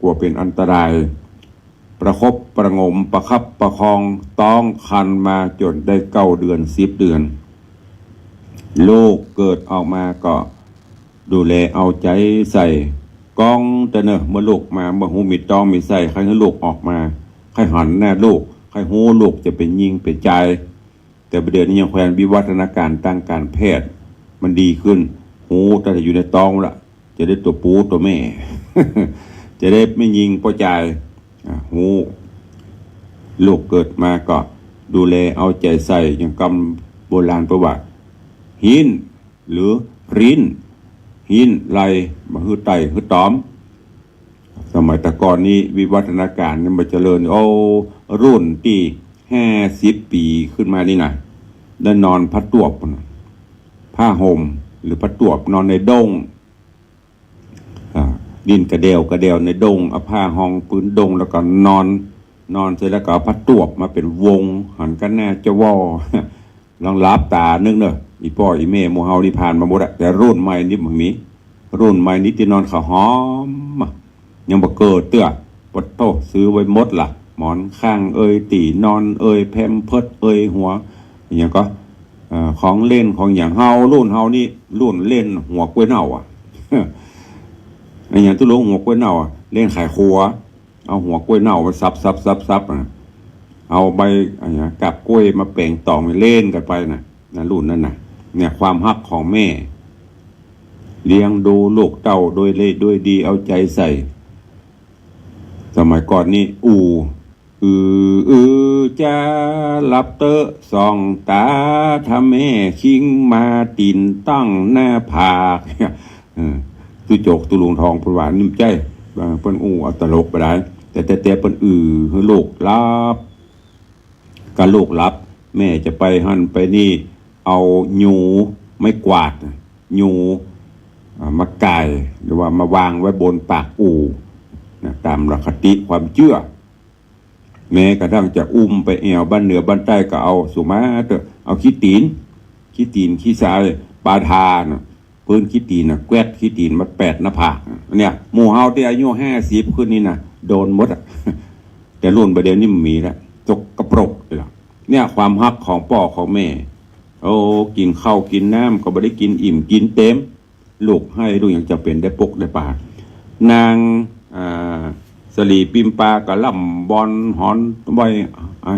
กั๋วเป๋นอันตราย ประคบประหงมประคับประคองต๊องครรภ์มาจ๋นได้เก้าเดือนสิบเดือน ลูกเกิดออกมาก็ดูแลเอาใจ๋ใส่ ก้องเต๊อะเนอะ เมื่อลูกมา เมื่อฮู้มีต๊องมีไส้ ใค่หื้อลูกออกมา ใค่หันหน้าลูก ใค่ฮู้ลูกจะเป๋นญิงเป๋นจาย แต่บ่าเดี่ยวนี้ยังแควนวิวัฒนาการตางก๋านแพทย์มันดีขึ้น ฮู้ตั้งแต่อยู่ในต๊องละ จะได้ตั๋วปู๋ตั๋วแม่ จะได้แม่ญิงป้อจาย อ่า ฮู้ ลูกเกิดมาก็ดูแลเอาใจ๋ใส่ อย่างกำโบราณเปิ้นว่า หิ้น หรือริ้น หิ้นไล่ บ่หื้อไต่หื้อตอม สมัยแต่ก่อนนี้วิวัฒนาการนี่มันเจริญ โอ้ รุ่นตี้ห้าสิบปี๋ขึ้นมานี่นะ ได้นอนผ้าตวบนะ ผ้าห่มหรือผ้าตวบ นอนในด้ง อ่า ดิ้นกระเดี่ยวกระเดี่ยวในด้ง เอาผ้าฮองปื๊นด้งแล้วก็นอน นอนเสร็จแล้วก็เอาผ้าตวบมาเป๋นวง หันกั๋นหน้าจะว่อ ลองหลับต๋านึกเนอะ อี่ป้ออี่แม่หมู่เฮานี่ผ่านมาหมดอะ แต่รุ่นใหม่นี่บ่มี รุ่นใหม่นี่ตี้นอนข้าวหอมอะ ยังบ่เกิดเตื้อ ปะโต้ ซื้อไว้หมดละ หมอนข้างเอย ตี้นอนเอย แพมเพิร์สเอย หัว อะหยังก็ เอ่อ ของเล่นของหยัง เฮารุ่นเฮานี่รุ่นเล่นหัวก๊วยเน่าอะ อะหยังตุ๊ลุง หัวก๊วยเน่าอะ เล่นไขควง เอาหัวก๊วยเน่ามาสับสับสับสับอะ เอาใบ อะหยัง กาบก๊วยมาแป๋งตองเล่นกั๋นไปน่ะ นะ รุ่นนั้นน่ะ เนี่ย ความฮักของแม่ เลี้ยงดูลูกเต้าโดยเล่ห์โดยดี เอาใจ๋ใส่ สมัยก่อนนี่ อู่ อือ อือ จา หลับเต๊อะ สองต๋า ถ้าแม่คิงมาตี๋นตั้งหน้าผาก เออ ตุ๊จกตุ๊ลุงทองเปิ้นว่า นี่บ่ใจ้ เปิ้นอู้เอาตลกไปได้ แต่ แต่ แต่เปิ้นอือหื้อลูกหลับ กาลูกหลับ แม่จะไปหั้นไปนี่ เอายู ไม้กวาดน่ะ ยู อ่า มาก่าย หรือว่ามาวางไว้บนปากอู่นะ ต๋ามหลักคติความเจื้อ แม้กระทั่งจะอุ้มไปแอ่วบ้านเหนือบ้านใต้ก็เอา สุมาเต๊อะ เอาขี้ตี๋น ขี้ตี๋นขี้ทราย ปาทาน่ะ ปื๊นขี้ตี๋นน่ะ แกวดขี้ตี๋นมาแปดหน้าผากน่ะ เนี่ย หมู่เฮาตี้อายุห้าสิบขึ้นนี่น่ะ โดนหมดอะ แต่รุ่นบ่าเดี่ยวนี้บ่มีละ สกปรกเลยล่ะ เนี่ย ความฮักของป้อของแม่ โอ้ กิ๋นข้าวกิ๋นน้ำก็บ่ได้กิ๋นอิ่มกิ๋นเต็ม ลูกไห้ลูกหยังจะเป๋นได้ปกได้ปา นาง อ่า สลีปิมปาก็ล่ำบอนหอนไว้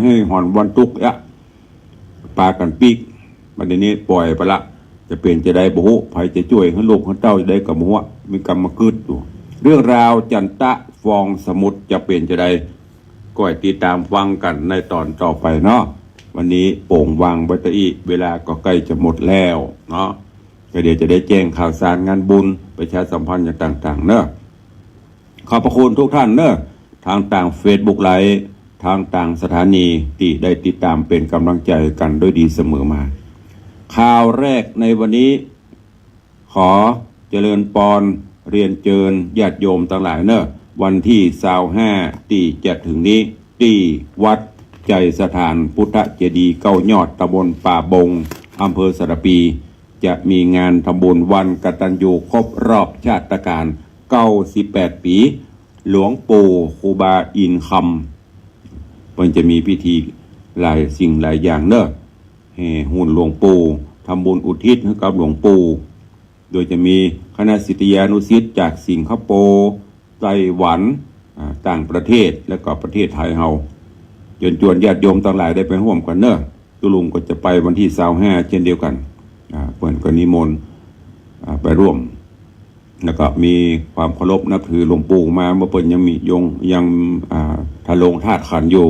หื้อหอนบอนตุ๊กเอ๊ะ ปากั๋นปิ๊ก บัดนี้ป่อยไปละ จะเป๋นจะใดบ่ฮู้ ใผจะจ้วยหื้อลูกหื้อเต้าจะใดก็บ่ฮู้ มีกำมากึ๊ดอยู่ เรื่องราวจันตะฟองสมุทรจะเป๋นจะใด ก้อยติดต๋ามฟังกั๋นในต๋อนต่อไปเนาะ วันนี้โป่งวางไว้เต้าอี้ เวลาก็ใก้จะหมดแล้วเนาะ ก็เดี๋ยวจะได้แจ้งข่าวสารงานบุญ ประชาสัมพันธ์อย่างต่างๆ เนาะ ขอบพระคุณทุกท่านเนาะ ทางตางเฟซบุ๊กไลฟ์ ทางตางสถานีตี้ได้ติดต๋ามเป๋นก๋ำลังใจ๋กั๋นด้วยดีเสมอมา ข่าวแรกในวันนี้ ขอเจริญปอนเรียนเจิญญาติโยมตังหลายเนาะ วันตี้ซาวห้า ตี้จะเถิงนี้ ตี้วัดไชยสถานพุทธเจดีย์เก้ายอด ตำบลป่าบง อำเภอสารภี จะมีงานทำบุญวันกตัญญูครบรอบชาตกาล เก้าสิบแปดปี๋ หลวงปู่ครูบาอินทร์คำ เปิ้นจะมีพิธีหลายสิ่งหลายอย่างเนาะ แห่หุ่นหลวงปู่ ทำบุญอุทิศให้กับหลวงปู่ โดยจะมีคณะศิษยานุศิษย์จากสิงคโปร์ ไต้หวัน อ่า ต่างประเทศ และก็ประเทศไทยเฮา เจิญจวนญาติโยมตังหลายได้ไปฮ่วมกั๋นเนาะ ตุ๊ลุงก็จะไปวันตี้ซาวห้า เจ้นเดียวกั๋น อ่า เปิ้นก็นิมนต์ อ่า ไปฮ่วม แล้วก็มีความเคารพนับถือหลวงปู่มา เมื่อเปิ้นยังมี ยัง ยัง อ่า ทะโลงธาตุขันธ์อยู่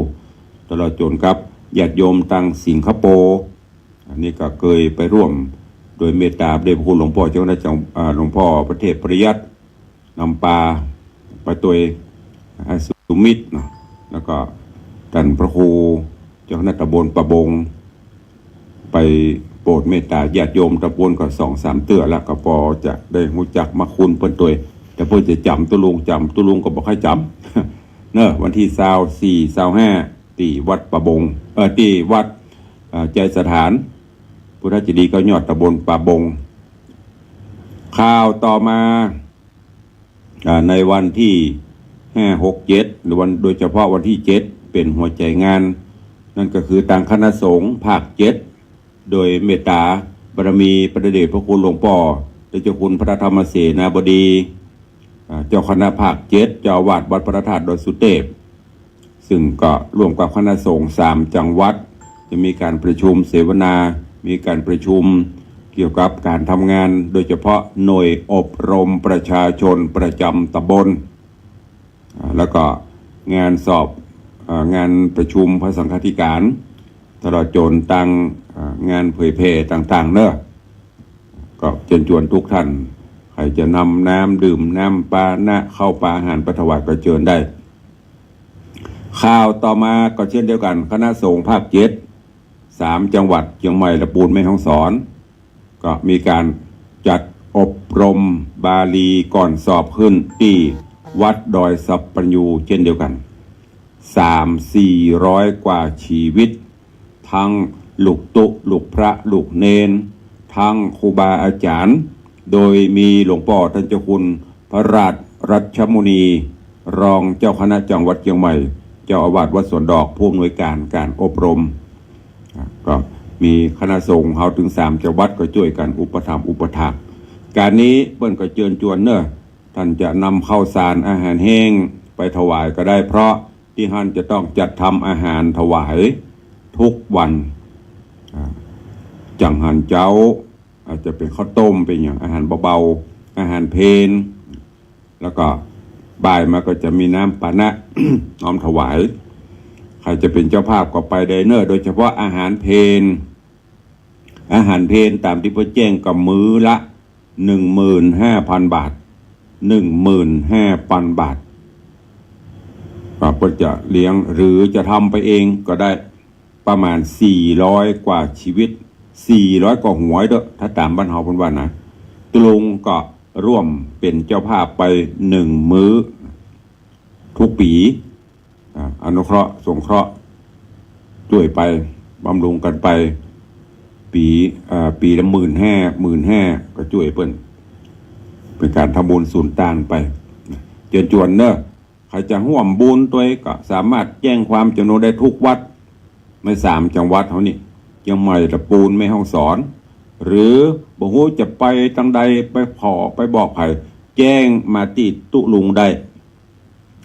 ตลอดจ๋นกับญาติโยมตางสิงคโปร์ อันนี้ก็เกยไปร่วมโดยเมตต๋าพระเดชพระคุณหลวงป้อเจ้าคณะจัง อ่า หลวงป้อพระเทพปริยัติ นำปาไปตวย อ่า สุมิตรเนาะ แล้วก็ต้านพระครูเจ้าคณะตำบลป่าบง ไปโปรดเมตต๋าญาติโยมตำบลก็สองสามเตื้อแล้ว ก็ปอจะได้ฮู้จักมาคุณเปิ้นตวย แต่เปิ้นจะจ๋ำตุ๊ลุง จ๋ำตุ๊ลุงก็บ่ใค่จ๋ำ เนาะ วันตี้ซาวสี่ ซาวห้า ตี้วัดป่าบง เอ่อ ตี้วัด เอ่อ ไจสถาน พุทธเจดีย์เก้ายอดตำบลป่าบง ข่าวต่อมา อ่า ในวันตี้ห้า หก เจ็ด หรือวัน โดยเฉพาะวันตี้เจ็ด เป๋นหัวใจ๋งาน นั่นก็คือตางคณะสงฆ์ภาคเจ็ด โดยเมตต๋าบารมีพระเดชพระคุณหลวงป้อเจ้าคุณพระธรรมเสนาบดี อ่า เจ้าคณะภาคเจ็ด เจ้าอาวาสวัดพระธาตุดอยสุเตพ ซึ่งก็ร่วมกับคณะสงฆ์สามจังหวัด จะมีการประชุมเสวนา มีการประชุมเกี่ยวกับการทำงาน โดยเฉพาะหน่วยอบรมประชาชนประจำตำบล อ่า แล้วก็งานสอบ อ่า งานประชุมพระสังฆาธิการ ตลอดจ๋นตาง อ่า งานเผยแผ่ต่างๆ เนาะ ก็เจิญจวนทุกท่าน ใผจะนำน้ำดื่ม น้ำปานะ ข้าวปลาอาหารไปถวายก็เจิญได้ ข่าวต่อมาก็เช่นเดียวกัน คณะสงฆ์ภาคเจ็ด สามจังหวัด เจียงใหม่ ละปูน แม่ฮ่องสอน ก็มีการจัดอบรมบาลีก่อนสอบขึ้นตี้วัดดอยสัปปัญญูเช่นเดียวกัน สามสี่ร้อยกว่าชีวิต ตึงลูกตุ๊ ลูกพระ ลูกเณร ตึงครูบาอาจ๋ารย์ โดยมีหลวงป้อต้านเจ้าคุณพระราชรัชมุนี รองเจ้าคณะจังหวัดเจียงใหม่ เจ้าอาวาสวัดสวนดอก ผู้อำนวยการการอบรม อ่ะ ก็มีคณะสงฆ์เฮาตึงสามจังหวัดก็จ้วยกั๋นอุปถัมภ์อุปถาก ก๋านนี้เปิ้นก็เจิญจวนเนาะ ต้านจะนำข้าวสารอาหารแห้งไปถวายก็ได้ เพราะตี้หั้นจะต้องจัดทำอาหารถวายทุกวัน อ่า จังหันเจ๊า อาจจะเป๋นข้าวต้ม เป๋นอย่างอาหารเบาๆ อาหารเพล แล้วก็บ่ายมาก็จะมีน้ำปานะ น้อมถวาย ใผจะเป๋นเจ้าภาพก็ไปได้เนาะ โดยเฉพาะอาหารเพล อาหารเพลต๋ามตี้เปิ้นแจ้งก็มื้อละ หนึ่งหมื่นห้าพันบาท หนึ่งหมื่นห้าพันบาท ก็เปิ้นจะเลี้ยง หรือจะทำไปเองก็ได้ ประมาณสี่ร้อยกว่าชีวิต สี่ร้อยกว่าหัวเต๊อะ ถ้าต๋ามบ้านเฮาเปิ้นว่านะ ตุ๊ลุงก็ร่วมเป๋นเจ้าภาพไปหนึ่งมื้อ ทุกปี๋ อ่า อนุเคราะห์สงเคราะห์ จ้วยไป บำรุงกั๋นไป ปี๋ อ่า ปี๋ละหมื่นห้า หมื่นห้า ก็จ้วยเปิ้น เป๋นก๋านทำบุญสุนตานไป เจิญจวนเนาะ ใผจะฮ่วมบุญตวยก็สามารถแจ้งความจ๋ำนงได้ทุกวัด ในสามจังหวัดเฮานี่ เจียงใหม่ ละปูน แม่ฮ่องสอน หรือบ่ฮู้จะไปตางใด ไปผ่อ ไปบอกใผ แจ้งมาตี้ตุ๊ลุงได้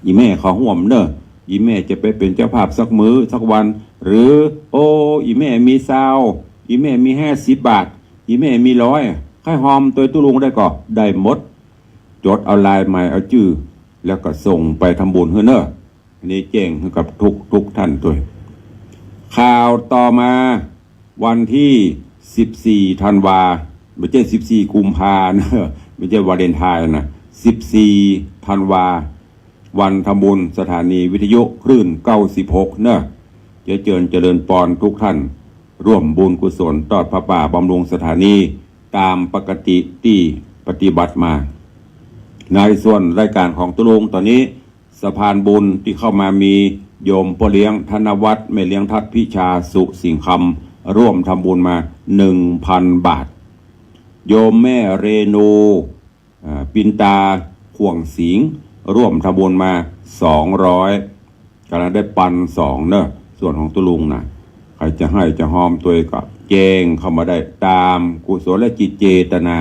อี่แม่ขอฮ่วมเนาะ อี่แม่จะไปเป๋นเจ้าภาพสักมื้อสักวัน หรือ โอ้ อี่แม่มีซาว อี่แม่มีห้าสิบบาท อี่แม่มีร้อย ใค่ฮ่วมตวยตุ๊ลุงได้ก็ได้หมด จดเอาลายหมายเอาจื้อ แล้วก็ส่งไปทำบุญหื้อเนาะ อันนี้แจ้งหื้อกับทุก ทุกท่านตวย ข่าวต่อมา วันตี้สิบสี่ธันวา บ่ใจ้สิบสี่กุมภานะ บ่ใจ้วาเลนไทน์นะ สิบสี่ธันวา วันทำบุญสถานีวิทยุคลื่นเก้าสิบหกเนาะ จะเจิญเจริญปอนทุกท่าน ร่วมบุญกุศลตอดผ้าป่าบำรุงสถานีต๋ามปกติตี้ปฏิบัติมา ในส่วนรายก๋านของตุ๊ลุงต๋อนนี้ สะพานบุญตี้เข้ามามี โยมป้อเลี้ยงธนวัฒน์ แม่เลี้ยงทัดพิชา สุสิงห์คำ ร่วมทำบุญมา หนึ่งพันบาท โยมแม่เรนู อ่า ปินตา ข่วงสิงห์ ร่วมทำบุญมา สองร้อย ก๋ำลังได้ปันสองเนาะ ส่วนของตุ๊ลุงนะ ใผจะหื้อจะฮ่วมตวยก็แจ้งเข้ามาได้ต๋ามกุศลจิตเจตนา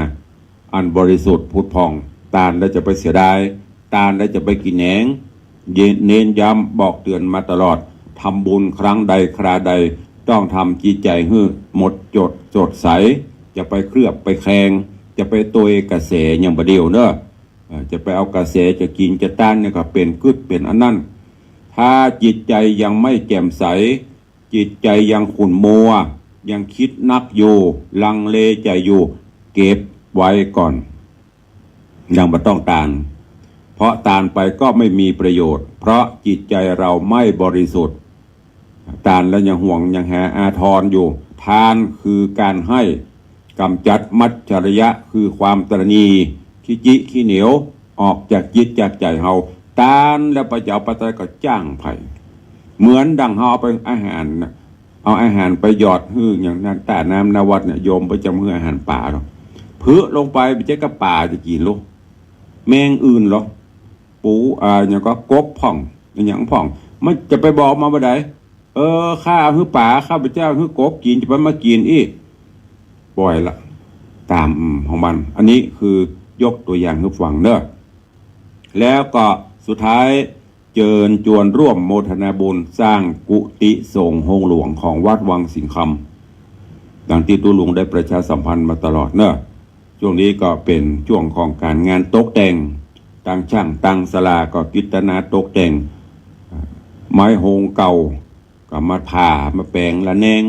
อันบริสุทธิ์ผุดผ่อง ตานแล้วจะไปเสียดาย ตานแล้วจะไปกิ๋นแหนง เน้นย้ำบอกเตื๋อนมาตลอด ทำบุญครั้งใดคราใด ต้องทำจิตใจ๋หื้อหมดจดสดใส จะไปเคลือบไปแคลง จะไปตวยกระแสอย่างบ่าเดี่ยวเนาะ เอ่อ จะไปเอากระแสจะกิ๋นจะต้านเนี่ยก็เป๋นกึ๊ดเป๋นอันนั้น ถ้าจิตใจ๋ยังไม่แจ่มใส จิตใจ๋ยังขุ่นมัว ยังกึ๊ดนักอยู่ ลังเลใจ๋อยู่ เก็บไว้ก่อน ยังบ่ต้องตาน เพราะตานไปก็ไม่มีประโยชน์ เพราะจิตใจเราไม่บริสุทธิ์ ตานแล้วยังห่วงยังแหอาทรอยู่ ทานคือการให้ กำจัดมัจฉริยะคือความตระหนี่ ขี้จิขี้เหนียว ออกจากจิตจากใจ๋เฮา ตานแล้วไปจะเอาไปใต้ก็จ้างไผ เหมือนดังเฮาเอาไปอาหารน่ะ เอาอาหารไปหยอดหื้ออย่างนั้น ต้าน้ำหน้าวัดเนี่ย โยมไปจำหื้ออาหารป๋าหรอก เปื้อลงไป บ่ใจ้ก้าป๋าจะกิ๋นหรอก แมงอื่นหรอก ปู อ่า หยังก็กบพ่อง หยังพ่อง มันจะไปบอกมาบ่ได้ เออ ข้าหื้อป๋า ข้าพเจ้าหื้อกบกิ๋น จะไปมากิ๋นอี้ ปล่อยละ ต๋ามของมัน อันนี้คือยกตั๋วอย่างหื้อฟังเนาะ แล้วก็สุดท้าย เจิญจวนร่วมโมทนาบุญสร้างกุฏิสงฆ์โฮงหลวงของวัดวังสิงห์คำ ดังตี้ตุ๊ลุงได้ประชาสัมพันธ์มาตลอดเนาะ ช่วงนี้ก็เป๋นช่วงของก๋านงานตกแต่ง ตังช่างตังศาลาก็กึ๊ดตะนาตกแต่ง ไม้โฮงเก่าก็มาผ่ามาแป๋งระแนง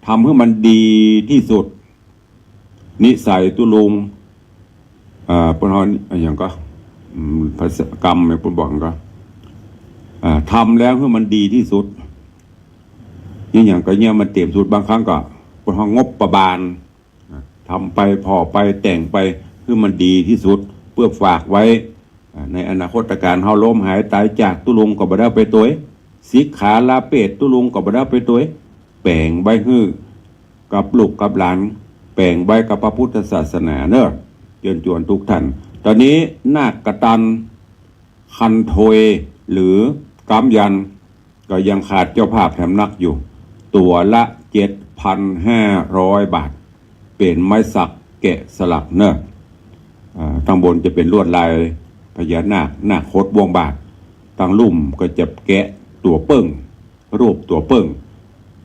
ทำหื้อมันดีตี้สุด นิสัยตุ๊ลุง อ่า เปิ้นฮ้องอะหยังก็ อืม ภาษากำเนี่ยเปิ้นบอกก็ อ่า ทำแล้วหื้อมันดีตี้สุด นี่หยังก็เนี่ยมันเตรียมสุด บางครั้งก็เปิ้นฮ้องงบประมาณ อ่า ทำไปผ่อไปแต่งไปหื้อมันดีตี้สุด เปื้อฝากไว้ อ่า ในอนาคตก๋านเฮาล้มหายต๋ายจาก ตุ๊ลุงก็บ่ได้เอาไปตวย สิกขาลาเพศตุ๊ลุงก็บ่ได้เอาไปตวย แป๋งไว้หื้อกับลูกกับหลาน แป๋งไว้กับพระพุทธศาสนาเนาะ เจิญจวนทุกท่าน ต๋อนนี้นาคกตัน คันโทย หรือก๊ำยันต์ ก็ยังขาดเจ้าภาพแถมนักอยู่ ตั๋วละ เจ็ดพันห้าร้อยบาท เป๋นไม้สักแกะสลักเนาะ อ่า ตังบนจะเป๋นลวดลายพญานาค นาคคดบ่วงบาท ตังลุ่มก็จะแกะตั๋วเปิ้ง รูปตั๋วเปิ้ง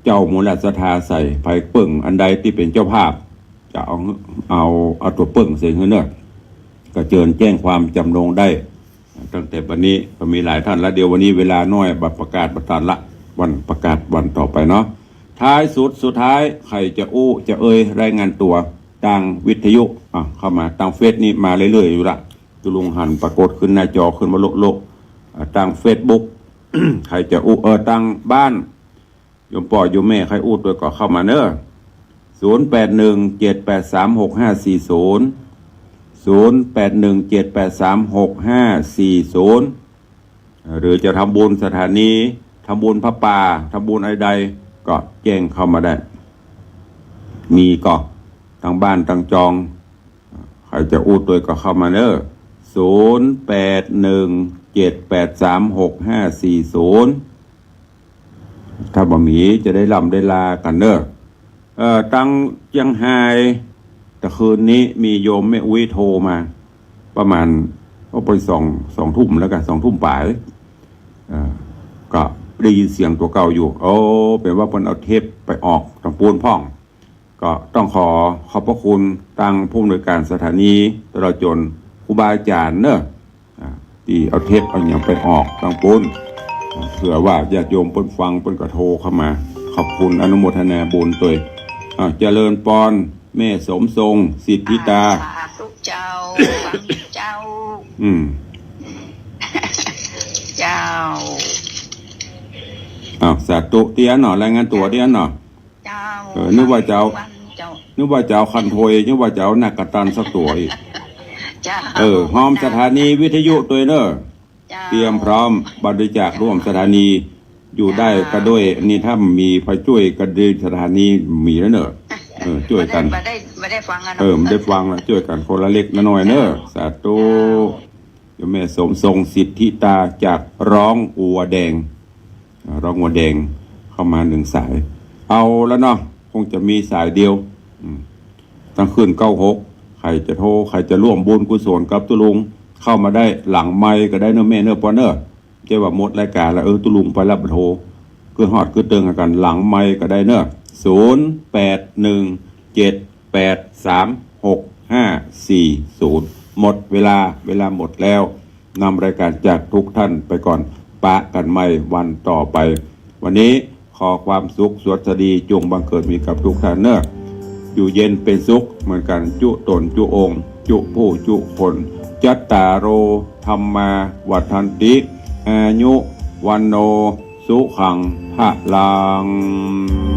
เจ้ามูลศรัทธาใส่ ใผเปิ้งอันใดตี้เป๋นเจ้าภาพ จะเอา เอา เอาตั๋วเปิ้งใส่หื้อเนาะ ก็เจิญแจ้งความจำนงได้ ตั้งแต่วันนี้ก็มีหลายท่านละ เดี๋ยววันนี้เวลาน้อย บ่ประกาศบ่ตันละ วันประกาศวันต่อไปเนาะ ท้ายสุด สุดท้าย ใผจะอู้จะเอ่ย รายงานตั๋วตางวิทยุ อ่ะ เข้ามาตางเฟซนี่มาเรื่อยๆ อยู่ละ ตุ๊ลุงหันปรากฏขึ้นหน้าจอขึ้นมาโละๆ อ่ะ ตางเฟซบุ๊ก ใผจะอู้ เออ ตางบ้าน โยมป้อโยมแม่ใค่อู้ตวยก็เข้ามาเนาะ ศูนย์แปดหนึ่งเจ็ดแปดสามหกห้าสี่ศูนย์ ศูนย์แปดหนึ่งเจ็ดแปดสามหกห้าสี่ศูนย์ หรือจะทำบุญสถานี ทำบุญผ้าป่า ทำบุญอะไรใดก็แจ้งเข้ามาได้ มีก็ตางบ้านตางจอง ใผจะอู้ตวยก็เข้ามาเนาะ ศูนย์แปดหนึ่งเจ็ดแปดสามหกห้าสี่ศูนย์ ถ้าบ่มีจะได้ล่ำได้ลากั๋นเนาะ เอ่อ ตางเจียงฮาย ตะคืนนี้มีโยมแม่อุ๊ยโทรมา ประมาณ ก็ไปสอง สองทุ่มแล้วกั๋น สองทุ่มป๋าย เอ่อ ก็ได้ยินเสียงตั๋วเก่าอยู่ โอ้ เป๋นว่าเปิ้นเอาเทปไปออกตางปู๊นพ่อง ก็ต้องขอขอบพระคุณตางผู้อำนวยการสถานี ตลอดจ๋นครูบาอาจ๋ารย์เนาะ อ่า ตี้เอาเทปเอาหยังไปออกตางปู๊น อ่า เผื่อว่าญาติโยมเปิ้นฟังเปิ้นก็โทรเข้ามา ขอบคุณอนุโมทนาบุญตวย อ่า เจริญปอน แม่สมทรง สิทธิตา สาธุเจ้า ฟังเจ้า อืม เจ้า อ้าว สาธุ ตี้อั้นเนาะ รายงานตั๋วตี้อั้นเนาะ เจ้า เออ นึกว่าจะเอา เจ้า นึกว่าจะเอาคันโทย นึกว่าจะเอานาคกตันสักตั๋วอีก เจ้า เออ ฮอมสถานีวิทยุตวยเนาะ เจ้า เตรียมพร้อมบริจาคร่วมสถานี อยู่ได้ก็ด้วย นี่ถ้ามีใผจ้วยก็ดี สถานีมีแล้วเนาะ เออ จ้วยกั๋น บ่ได้ บ่ได้ฟังอะเนาะ เออ บ่ได้ฟังละ จ้วยกั๋นคนละเล็กละน้อยเนาะ สาธุ เจ้า เจ้าแม่สมทรง สิทธิตา จากร้องวัวแดง อ่า ร้องวัวแดงเข้ามาหนึ่งสาย เอาละเนาะ คงจะมีสายเดียว อืม ตางคืนเก้าหก ใผจะโทร ใผจะร่วมบุญกุศลกับตุ๊ลุง เข้ามาได้หลังไมค์ก็ได้เนาะแม่เนาะ ปอนเนาะ บ่ใจ้ว่าหมดรายก๋านแล้ว เออ ตุ๊ลุงไปแล้วบ่โทร กึ๊ดฮอดกึ๊ดเติงกั๋น หลังไมค์ก็ได้เนาะ ศูนย์แปดหนึ่งเจ็ดแปดสามหกห้าสี่ศูนย์ หมดเวลา เวลาหมดแล้ว นำรายการจากทุกท่านไปก่อน ปะกั๋นใหม่วันต่อไป วันนี้ ขอความสุขสวัสดีจงบังเกิดมีกับทุกท่านเน่อ อยู่เย็นเป็นสุขเหมือนกัน จุต๋นจุองค์ จุผู้จุคน จัตตาโร ธัมมา วัฑฒันติ อายุ วัณโณ สุขัง พลัง